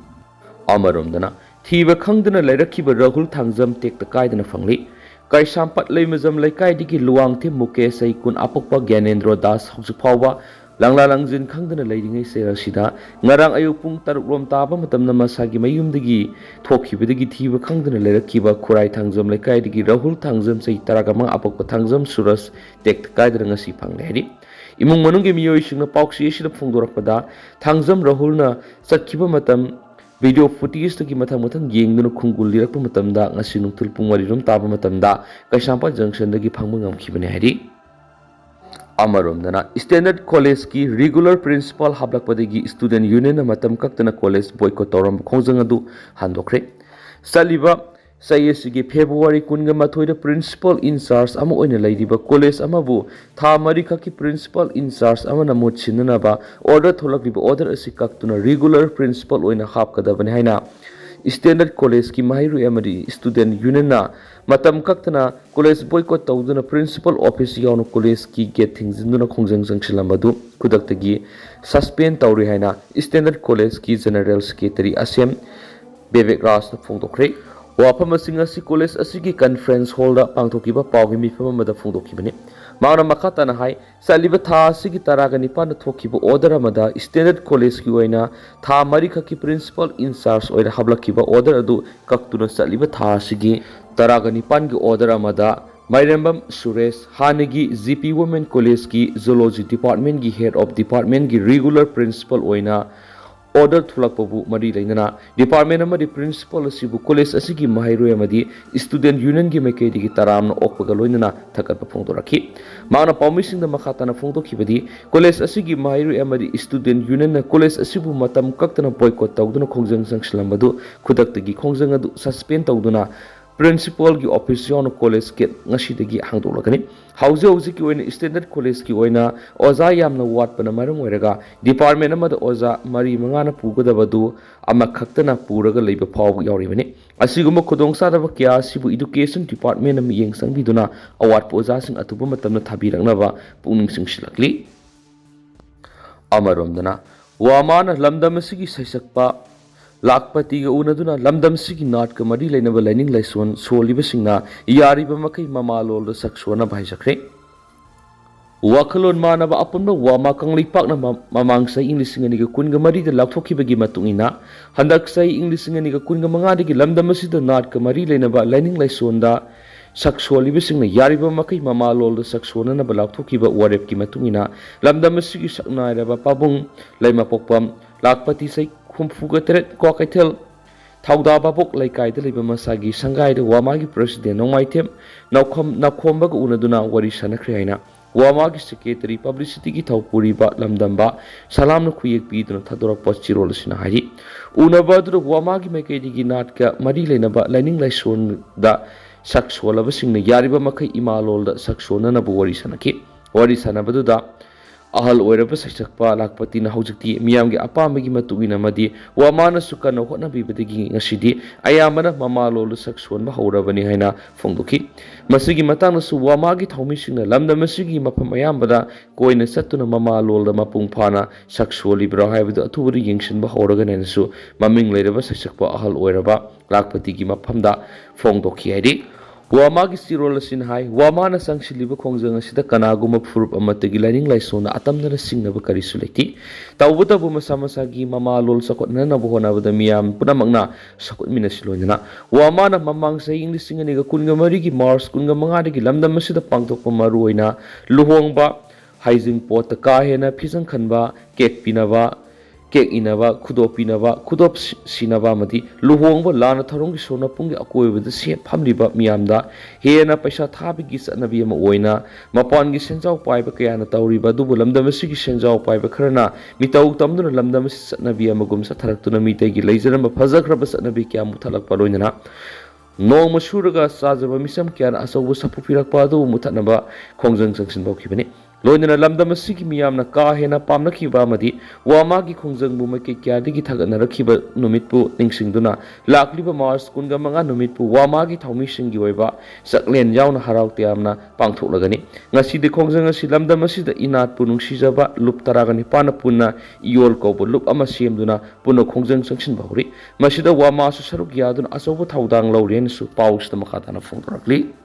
ꯑꯃꯔꯣꯝꯗꯅ, ꯊꯤꯕ ꯈꯪꯗꯅ ꯂꯩꯔꯛꯈꯤꯕ ꯔꯥꯍꯨꯜ ꯊꯥꯡꯖꯝ ꯇꯦꯛꯇ ꯀꯥꯏꯗꯅ ꯐꯪꯂꯤ꯫ ꯀꯩꯁꯥꯝꯄꯥꯠ ꯂꯩꯃꯖꯝ ꯂꯩꯀꯥꯏꯗꯒꯤ ꯂꯨꯋꯥꯡꯊꯦꯝ ꯃꯨꯀꯦꯁ ꯆꯍꯤ ꯀꯨꯟ ꯑꯄꯣꯛꯄ ꯒ꯭ꯌꯥꯅꯦꯟꯗ꯭ꯔꯣ ꯗꯥꯁ ꯍꯧꯖꯤꯛ ꯐꯥꯎꯕ ꯂꯪꯂꯥ ꯂꯪꯖꯤꯟ ꯈꯪꯗꯅ ꯂꯩꯔꯤꯉꯩ ꯆꯩꯔꯛꯁꯤꯗ ꯉꯔꯥꯡ ꯑꯌꯨꯛ ꯄꯨꯡ ꯇꯔꯨꯛ ꯂꯣꯝ ꯇꯥꯕ ꯃꯇꯝꯗ ꯃꯁꯥꯒꯤ ꯃꯌꯨꯝꯗꯒꯤ ꯊꯣꯛꯈꯤꯕꯗꯒꯤ ꯊꯤꯕ ꯈꯪꯗꯅ ꯂꯩꯔꯛꯈꯤꯕ ꯈꯨꯔꯥꯏ ꯊꯥꯡꯖꯝ ꯂꯩꯀꯥꯏꯗꯒꯤ ꯔꯥꯍꯨꯜ ꯊꯥꯡꯖꯝ ꯆꯍꯤ ꯇꯔꯥꯃꯉꯥ ꯑꯄꯣꯛꯄ ꯊꯥꯡꯖꯝ ꯁꯨꯔꯖ ꯇꯦꯛꯇ ꯀꯥꯏꯗꯅ ꯉꯁꯤ ꯐꯪꯂꯦ ꯍꯥꯏꯔꯤ꯫ ꯏꯃꯨꯡ ꯃꯅꯨꯡꯒꯤ ꯃꯤꯑꯣꯏꯁꯤꯡꯅ ꯄꯥꯎꯆꯦ ꯑꯁꯤꯗ ꯐꯣꯡꯗꯣꯔꯛꯄꯗ, ꯊꯥꯡꯖꯝ ꯔꯥꯍꯨꯜꯅ ꯆꯠꯈꯤꯕ ꯃꯇꯝ ꯚꯤꯗꯤꯑꯣ ꯐꯨꯇꯦꯖꯇꯒꯤ ꯃꯊꯪ ꯃꯊꯪ ꯌꯦꯡꯗꯨꯅ ꯈꯣꯡꯒꯨꯜ ꯂꯤꯔꯛꯄ ꯃꯇꯝꯗ ꯉꯁꯤ ꯅꯨꯡꯊꯤꯜ ꯄꯨꯡ ꯃꯔꯤ ꯔꯣꯝ ꯇꯥꯕ ꯃꯇꯝꯗ ꯀꯩꯁꯥꯝꯄꯥꯠ ꯖꯪꯁꯟꯗꯒꯤ ꯐꯪꯕ ꯉꯝꯈꯤꯕꯅꯤ ꯍꯥꯏꯔꯤ꯫ ꯑꯃꯔꯣꯝꯗꯅ, ꯁ꯭ꯇꯦꯟꯗꯔꯗ ꯀꯣꯂꯦꯖꯀꯤ ꯔꯤꯒꯨꯂꯔ ꯄ꯭ꯔꯤꯟꯁꯤꯄꯥꯜ ꯍꯥꯞꯂꯛꯄꯗꯒꯤ ꯁ꯭ꯇꯨꯗꯦꯟꯠ ꯌꯨꯅꯤꯌꯟꯅ ꯃꯇꯝ ꯀꯛꯇꯅ ꯀꯣꯂꯦꯖ ꯕꯣꯏꯀꯣꯠ ꯇꯧꯔꯝꯕ ꯈꯣꯡꯖꯪ ꯑꯗꯨ ꯍꯟꯗꯣꯛꯈ꯭ꯔꯦ꯫ ꯆꯠꯂꯤꯕ ꯆꯍꯤ ꯑꯁꯤꯒꯤ ꯐꯦꯕ꯭ꯔꯨꯋꯥꯔꯤ ꯀꯨꯟꯒ ꯃꯥꯊꯣꯏꯗ principal in charge ꯑꯃ ꯑꯣꯏꯅ ꯂꯩꯔꯤꯕ ꯀꯣꯂꯦꯖ ꯑꯃꯕꯨ ꯊꯥ ꯃꯔꯤꯈꯛꯀꯤ principal in charge ꯑꯃꯅ ꯃꯍꯨꯠ ꯁꯤꯟꯅꯅꯕ order ꯊꯣꯛꯂꯛꯂꯤꯕ order ꯑꯁꯤ ꯀꯛꯇꯨꯅ regular principal ꯑꯣꯏꯅ ꯍꯥꯞꯀꯗꯕꯅꯤ ꯍꯥꯏꯅ Standard Collegeꯀꯤ ꯃꯍꯩꯔꯣꯏ ꯑꯃꯗꯤ student unionꯅ ꯃꯇꯝ ꯀꯛꯇꯅ college boycott ꯇꯧꯗꯨꯅ principal office ꯌꯥꯎꯅ collegeꯀꯤ gate ꯊꯤꯡꯖꯤꯟꯗꯨꯅ ꯈꯣꯡꯖꯪ ꯆꯪꯁꯤꯜꯂꯝꯕꯗꯨ ꯈꯨꯗꯛꯇꯒꯤ suspend ꯇꯧꯔꯦ ꯍꯥꯏꯅ Standard Collegeꯀꯤ General Secretary ꯑꯁꯦꯝ ꯕꯤꯕꯦꯛ ꯔꯥꯖꯅ ꯐꯣꯡꯗꯣꯛꯈ꯭ꯔꯦ꯫ ꯋꯥꯐꯝꯁꯤꯡ ꯑꯁꯤ college ꯑꯁꯤꯒꯤ conference hallꯗ ꯄꯥꯡꯊꯣꯛꯈꯤꯕ ꯄꯥꯎꯒꯤ ꯃꯤꯐꯝ ꯑꯃꯗ ꯐꯣꯡꯗꯣꯛꯈꯤꯕꯅꯤ꯫ ꯃꯍꯥꯛꯅ ꯃꯈꯥ ꯇꯥꯅ ꯍꯥꯏ, ꯆꯠꯂꯤꯕ ꯊꯥ ꯑꯁꯤꯒꯤ ꯇꯔꯥꯒ ꯅꯤꯄꯥꯟꯗ ꯊꯣꯛꯈꯤꯕ order ꯑꯃꯗ Standard Collegeꯀꯤ ꯑꯣꯏꯅ ꯊꯥ ꯃꯔꯤꯈꯛꯀꯤ principal in charge ꯑꯣꯏꯅ ꯍꯥꯞꯂꯛꯈꯤꯕ order ꯑꯗꯨ ꯀꯛꯇꯨꯅ ꯆꯠꯂꯤꯕ ꯊꯥ ꯑꯁꯤꯒꯤ ꯇꯔꯥꯒ ꯅꯤꯄꯥꯟꯒꯤ order ꯑꯃꯗ ꯃꯥꯏꯔꯦꯝꯕꯝ ꯁꯨꯔꯦꯁ, ꯍꯥꯟꯅꯒꯤ G P Women Collegeꯀꯤ Zoology Departmentꯀꯤ Head of Departmentꯀꯤ regular principal ꯑꯣꯏꯅ order ꯊꯣꯛꯂꯛꯄꯕꯨ ꯃꯔꯤ ꯂꯩꯅꯅ department ꯑꯃꯗꯤ principal ꯑꯁꯤꯕꯨ college ꯑꯁꯤꯒꯤ ꯃꯍꯩꯔꯣꯏ ꯑꯃꯗꯤ student unionꯒꯤ ꯃꯥꯏꯀꯩꯗꯒꯤ ꯇꯔꯥꯝꯅ ꯑꯣꯛꯄꯒ ꯂꯣꯏꯅꯅ ꯊꯥꯒꯠꯄ ꯐꯣꯡꯗꯣꯔꯛꯈꯤ꯫ ꯃꯍꯥꯛꯅ ꯄꯥꯎꯃꯤꯁꯤꯡꯗ ꯃꯈꯥ ꯇꯥꯅ ꯐꯣꯡꯗꯣꯛꯈꯤꯕꯗꯤ, college ꯑꯁꯤꯒꯤ ꯃꯍꯩꯔꯣꯏ ꯑꯃꯗꯤ student unionꯅ college ꯑꯁꯤꯕꯨ ꯃꯇꯝ ꯀꯛꯇꯅ boycott ꯇꯧꯗꯨꯅ ꯈꯣꯡꯖꯪ ꯆꯪꯁꯤꯜꯂꯝꯕꯗꯨ ꯈꯨꯗꯛꯇꯒꯤ ꯈꯣꯡꯖꯪ ꯑꯗꯨ suspend ꯇꯧꯗꯨꯅ principalꯒꯤ office ꯌꯥꯎꯅ college gate ꯉꯁꯤꯗꯒꯤ ꯍꯥꯡꯗꯣꯛꯂꯒꯅꯤ꯫ ꯍꯧꯖꯤꯛ ꯍꯧꯖꯤꯛꯀꯤ ꯑꯣꯏꯅ Standard Collegeꯀꯤ ꯑꯣꯏꯅ ꯑꯣꯖꯥ ꯌꯥꯝꯅ ꯋꯥꯠꯄꯅ ꯃꯔꯝ ꯑꯣꯏꯔꯒ department ꯑꯃꯗ ꯑꯣꯖꯥ ꯃꯔꯤ ꯃꯉꯥꯅ ꯄꯨꯒꯗꯕꯗꯨ ꯑꯃꯈꯛꯇꯅ ꯄꯨꯔꯒ ꯂꯩꯕ ꯐꯥꯎꯕ ꯌꯥꯎꯔꯤꯕꯅꯤ꯫ ꯑꯁꯤꯒꯨꯝꯕ ꯈꯨꯗꯣꯡꯆꯥꯗꯕ ꯀꯌꯥ ꯑꯁꯤꯕꯨ education departmentꯅ ꯃꯤꯠꯌꯦꯡ ꯆꯪꯕꯤꯗꯨꯅ ꯑꯋꯥꯠꯄ ꯑꯣꯖꯥꯁꯤꯡ ꯑꯊꯨꯕ ꯃꯇꯝꯗ ꯊꯥꯕꯤꯔꯛꯅꯕ ꯄꯨꯛꯅꯤꯡ ꯆꯤꯡꯁꯤꯜꯂꯛꯂꯤ꯫ ꯑꯃꯔꯣꯝꯗꯅ, ꯋꯥꯃꯥꯅ ꯂꯝꯗꯝ ꯑꯁꯤꯒꯤ ꯁꯩꯁꯛꯄ ꯂꯥꯈꯄꯇꯤꯒ ꯎꯅꯗꯨꯅ ꯂꯝꯗꯝ ꯑꯁꯤꯒꯤ ꯅꯥꯠꯀ ꯃꯔꯤ ꯂꯩꯅꯕ ꯂꯥꯏꯅꯤꯡ ꯂꯥꯏꯁꯣꯟ ꯁꯣꯜꯂꯤꯕꯁꯤꯡꯅ ꯌꯥꯔꯤꯕ ꯃꯈꯩ ꯃꯃꯥꯂꯣꯜꯗ ꯁꯛ ꯁꯣꯟꯅꯕ ꯍꯥꯏꯖꯈ꯭ꯔꯦ꯫ ꯋꯥꯈꯜꯂꯣꯟ ꯃꯥꯟꯅꯕ ꯑꯄꯨꯟꯕ ꯋꯥꯃꯥ ꯀꯪꯂꯩꯄꯥꯛꯅ ꯃ-, ꯃꯃꯥꯡ ꯆꯍꯤ ꯏꯪ ꯂꯤꯁꯤꯡ ꯑꯅꯤꯒ ꯀꯨꯟꯒ ꯃꯔꯤꯗ ꯂꯥꯎꯊꯣꯛꯈꯤꯕꯒꯤ ꯃꯇꯨꯡ ꯏꯟꯅ, ꯍꯟꯗꯛ ꯆꯍꯤ ꯏꯪ ꯂꯤꯁꯤꯡ ꯑꯅꯤꯒ ꯀꯨꯟꯒ ꯃꯉꯥꯗꯒꯤ ꯂꯝꯗꯝ ꯑꯁꯤꯗ ꯅꯥꯠꯀ ꯃꯔꯤ ꯂꯩꯅꯕ ꯂꯥꯏꯅꯤꯡ ꯂꯥꯏꯁꯣꯟꯗ ꯁꯛ ꯁꯣꯜꯂꯤꯕꯁꯤꯡꯅ ꯌꯥꯔꯤꯕ ꯃꯈꯩ ꯃꯃꯥꯂꯣꯜꯗ ꯁꯛ ꯁꯣꯟꯅꯅꯕ ꯂꯥꯎꯊꯣꯛꯈꯤꯕ ꯋꯥꯔꯦꯞꯀꯤ ꯃꯇꯨꯡ ꯏꯟꯅ, ꯂꯝꯗꯝ ꯑꯁꯤꯒꯤ ꯁꯛꯅꯥꯏꯔꯕ ꯄꯥꯕꯨꯡ ꯂꯩꯃꯄꯣꯛꯄꯝ ꯂꯥꯈꯄꯇꯤ ꯆꯍꯤ ꯍꯨꯝꯐꯨꯒ ꯇꯔꯦꯠ ꯀ꯭ꯋꯥꯀꯩꯊꯦꯜ ꯊꯧꯗꯥ ꯚꯥꯕꯣꯛ ꯂꯩꯀꯥꯏꯗ ꯂꯩꯕ ꯃꯁꯥꯒꯤ ꯁꯪꯒꯥꯏꯗ ꯋꯥꯃꯥꯒꯤ president ꯅꯣꯡꯃꯥꯏꯊꯦꯝ ꯅꯥꯎꯈꯝ-, ꯅꯥꯎꯈꯣꯝꯕꯒ ꯎꯅꯗꯨꯅ ꯋꯥꯔꯤ ꯁꯥꯟꯅꯈ꯭ꯔꯦ ꯍꯥꯏꯅ ꯋꯥꯃꯥꯒꯤ ꯁꯦꯀ꯭ꯔꯦꯇꯔꯤ ꯄꯕ꯭ꯂꯤꯁꯤꯇꯤꯒꯤ ꯊꯧꯄꯨꯔꯤꯕ ꯂꯝꯗꯝꯕ ꯁꯂꯥꯝꯅ ꯈꯨꯌꯦꯛ ꯄꯤꯗꯨꯅ ꯊꯥꯗꯣꯔꯛꯄ ꯆꯦꯔꯣꯜ ꯑꯁꯤꯅ ꯍꯥꯏꯔꯤ꯫ ꯎꯅꯕ ꯑꯗꯨꯗ ꯋꯥꯃꯥꯒꯤ ꯃꯥꯏꯀꯩꯗꯒꯤ ꯅꯥꯠꯀ ꯃꯔꯤ ꯂꯩꯅꯕ ꯂꯥꯏꯅꯤꯡ ꯂꯥꯏꯁꯣꯟꯗ ꯁꯛ ꯁꯣꯜꯂꯕꯁꯤꯡꯅ ꯌꯥꯔꯤꯕ ꯃꯈꯩ ꯏꯃꯥ ꯂꯣꯜꯗ ꯁꯛ ꯁꯣꯟꯅꯅꯕ ꯋꯥꯔꯤ ꯁꯥꯟꯅꯈꯤ꯫ ꯋꯥꯔꯤ ꯁꯥꯟꯅꯕꯗꯨꯗ ꯑꯍꯜ ꯑꯣꯏꯔꯕ ꯁꯩꯁꯛꯄ ꯂꯥꯛꯄꯇꯤꯅ ꯍꯧꯖꯤꯛꯇꯤ ꯃꯤꯌꯥꯝꯒꯤ ꯑꯄꯥꯝꯕꯒꯤ ꯃꯇꯨꯡ ꯏꯟꯅ ꯑꯃꯗꯤ ꯋꯥꯃꯥꯅꯁꯨ ꯀꯟꯅ ꯍꯣꯠꯅꯕꯤꯕꯗꯒꯤ ꯉꯁꯤꯗꯤ ꯑꯌꯥꯝꯕꯅ ꯃꯃꯥ ꯂꯣꯜꯗ ꯁꯛ ꯁꯣꯟꯕ ꯍꯧꯔꯕꯅꯤ ꯍꯥꯏꯅ ꯐꯣꯡꯗꯣꯛꯈꯤ꯫ ꯃꯁꯤꯒꯤ ꯃꯇꯥꯡꯗꯁꯨ ꯋꯥꯃꯥꯒꯤ ꯊꯧꯃꯤꯁꯤꯡꯅ ꯂꯝꯗꯝ ꯑꯁꯤꯒꯤ ꯃꯐꯝ ꯑꯌꯥꯝꯕꯗ ꯀꯣꯏꯅ ꯆꯠꯇꯨꯅ ꯃꯃꯥ ꯂꯣꯜꯗ ꯃꯄꯨꯡ ꯐꯥꯅ ꯁꯛ ꯁꯣꯜꯂꯤꯕ꯭ꯔꯥ ꯍꯥꯏꯕꯗꯨ ꯑꯊꯨꯕꯗ ꯌꯦꯡꯁꯤꯟꯕ ꯍꯧꯔꯒꯅꯤ ꯍꯥꯏꯅꯁꯨ ꯃꯃꯤꯡ ꯂꯩꯔꯕ ꯁꯩꯁꯛꯄ ꯑꯍꯜ ꯑꯣꯏꯔꯕ ꯂꯥꯛꯄꯇꯤꯒꯤ ꯃꯐꯝꯗ ꯐꯣꯡꯗꯣꯛꯈꯤ ꯍꯥꯏꯔꯤ꯫ ꯋꯥꯃꯥꯒꯤ ꯆꯦꯔꯣꯜ ꯑꯁꯤꯅ ꯍꯥꯏ, ꯋꯥꯃꯥꯅ ꯆꯪꯁꯤꯜꯂꯤꯕ ꯈꯣꯡꯖꯪ ꯑꯁꯤꯗ ꯀꯅꯥꯒꯨꯝꯕ ꯐꯨꯔꯨꯞ ꯑꯃꯠꯇꯒꯤ ꯂꯥꯏꯅꯤꯡ ꯂꯥꯏꯁꯣꯟꯅ ꯑꯇꯝꯅꯅ ꯁꯤꯡꯅꯕ ꯀꯔꯤꯁꯨ ꯂꯩꯇꯦ꯫ ꯇꯧꯕꯇꯕꯨ ꯃꯁꯥ ꯃꯁꯥꯒꯤ ꯃꯃꯥ ꯂꯣꯜ ꯆꯥꯎꯈꯠꯅꯅꯕ ꯍꯣꯠꯅꯕꯗ ꯃꯤꯌꯥꯝ ꯄꯨꯝꯅꯃꯛꯅ ꯁꯛꯈꯨꯠꯃꯤꯟꯅꯁꯤ꯫ ꯂꯣꯏꯅꯅ ꯋꯥꯃꯥꯅ ꯃꯃꯥꯡ ꯆꯍꯤ ꯂꯤꯁꯤꯡ ꯑꯅꯤꯒ ꯀꯨꯟꯒ ꯃꯔꯤꯒꯤ ꯃꯥꯔꯆ ꯀꯨꯟꯒ ꯃꯉꯥꯗꯒꯤ ꯂꯝꯗꯝ ꯑꯁꯤꯗ ꯄꯥꯡꯊꯣꯛꯄ ꯃꯔꯨꯑꯣꯏꯅ ꯂꯨꯍꯣꯡꯕ, ꯍꯩꯖꯤꯡꯄꯣꯠꯇ ꯀꯥ ꯍꯦꯟꯅ ꯐꯤꯖꯪ ꯈꯟꯕ, ꯀꯦꯛ ꯄꯤꯅꯕ, ꯀꯦꯛ ꯏꯅꯕ, ꯈꯨꯗꯣꯞ ꯄꯤꯅꯕ, ꯈꯨꯗꯣꯞ ꯁꯤ-, ꯁꯤꯅꯕ ꯑꯃꯗꯤ ꯂꯨꯍꯣꯡꯕ ꯂꯥꯟꯅ ꯊꯧꯔꯝꯒꯤ ꯁꯣꯔꯅ ꯄꯨꯡꯒꯤ ꯑꯀꯣꯏꯕꯗ ꯁꯦ-, ꯐꯝꯂꯤꯕ ꯃꯤꯌꯥꯝꯗ ꯍꯦꯟꯅ ꯄꯩꯁꯥ ꯊꯥꯕꯒꯤ ꯆꯠꯅꯕꯤ ꯑꯃ ꯑꯣꯏꯅ ꯃꯄꯥꯟꯒꯤ ꯁꯦꯟꯖꯥꯎ ꯄꯥꯏꯕ ꯀꯌꯥꯅ ꯇꯧꯔꯤꯕ ꯑꯗꯨꯕꯨ ꯂꯝꯗꯝ ꯑꯁꯤꯒꯤ ꯁꯦꯟꯖꯥꯎ ꯄꯥꯏꯕ ꯈꯔꯅ ꯃꯤꯇꯧ ꯇꯝꯗꯨꯅ ꯂꯝꯗꯝ ꯑꯁꯤ ꯆꯠꯅꯕꯤ ꯑꯃꯒꯨꯝ ꯆꯠꯊꯔꯛꯇꯨꯅ ꯃꯤꯇꯩꯒꯤ ꯂꯩꯖꯔꯝꯕ ꯐꯖꯈ꯭ꯔꯕ ꯆꯠꯅꯕꯤ ꯀꯌꯥ ꯃꯨꯊꯠꯂꯛꯄ ꯂꯣꯏꯅꯅ ꯅꯣꯡꯃ ꯁꯨꯔꯒ ꯆꯥꯖꯕ ꯃꯤꯆꯝ ꯀꯌꯥꯅ ꯑꯆꯧꯕ ꯁꯥꯐꯨ ꯄꯤꯔꯛꯄ ꯑꯗꯨꯕꯨ ꯃꯨꯊꯠꯅꯕ ꯈꯣꯡꯖꯪ ꯆꯪꯁꯤꯟꯕ ꯍꯧꯈꯤꯕꯅꯤ꯫ ꯂꯣꯏꯅꯅ ꯂꯝꯗꯝ ꯑꯁꯤꯒꯤ ꯃꯤꯌꯥꯝꯅ ꯀꯥ ꯍꯦꯟꯅ ꯄꯥꯝꯅꯈꯤꯕ ꯑꯃꯗꯤ ꯋꯥꯃꯥꯒꯤ ꯈꯣꯡꯖꯪꯕꯨ ꯃꯥꯏꯀꯩ ꯀꯌꯥꯗꯒꯤ ꯊꯥꯒꯠꯅꯔꯛꯈꯤꯕ ꯅꯨꯃꯤꯠꯄꯨ ꯅꯤꯡꯁꯤꯡꯗꯨꯅ ꯂꯥꯛꯂꯤꯕ ꯃꯥꯔꯆ ꯀꯨꯟꯒ ꯃꯉꯥ ꯅꯨꯃꯤꯠꯄꯨ ꯋꯥꯃꯥꯒꯤ ꯊꯧꯃꯤꯁꯤꯡꯒꯤ ꯑꯣꯏꯕ ꯆꯥꯛꯂꯦꯟ ꯌꯥꯎꯅ ꯍꯔꯥꯎ ꯇꯌꯥꯝꯅ ꯄꯥꯡꯊꯣꯛꯂꯒꯅꯤ꯫ ꯉꯁꯤꯗꯤ ꯈꯣꯡꯖꯪ ꯑꯁꯤ ꯂꯝꯗꯝ ꯑꯁꯤꯗ ꯏꯅꯥꯠꯄꯨ ꯅꯨꯡꯁꯤꯖꯕ ꯂꯨꯞ ꯇꯔꯥꯒ ꯅꯤꯄꯥꯟꯅ ꯄꯨꯟꯅ ꯏꯌꯣꯜ ꯀꯧꯕ ꯂꯨꯞ ꯑꯃ ꯁꯦꯝꯗꯨꯅ ꯄꯨꯟꯅ ꯈꯣꯡꯖꯪ ꯆꯪꯁꯤꯟꯕ ꯍꯧꯔꯤ꯫ ꯃꯁꯤꯗ ꯋꯥꯃꯥꯁꯨ ꯁꯔꯨꯛ ꯌꯥꯗꯨꯅ ꯑꯆꯧꯕ ꯊꯧꯗꯥꯡ ꯂꯧꯔꯤ ꯍꯥꯏꯅꯁꯨ ꯄꯥꯎꯁꯤꯗ ꯃꯈꯥ ꯇꯥꯅ ꯐꯣꯡꯗꯣꯔꯛꯂꯤ꯫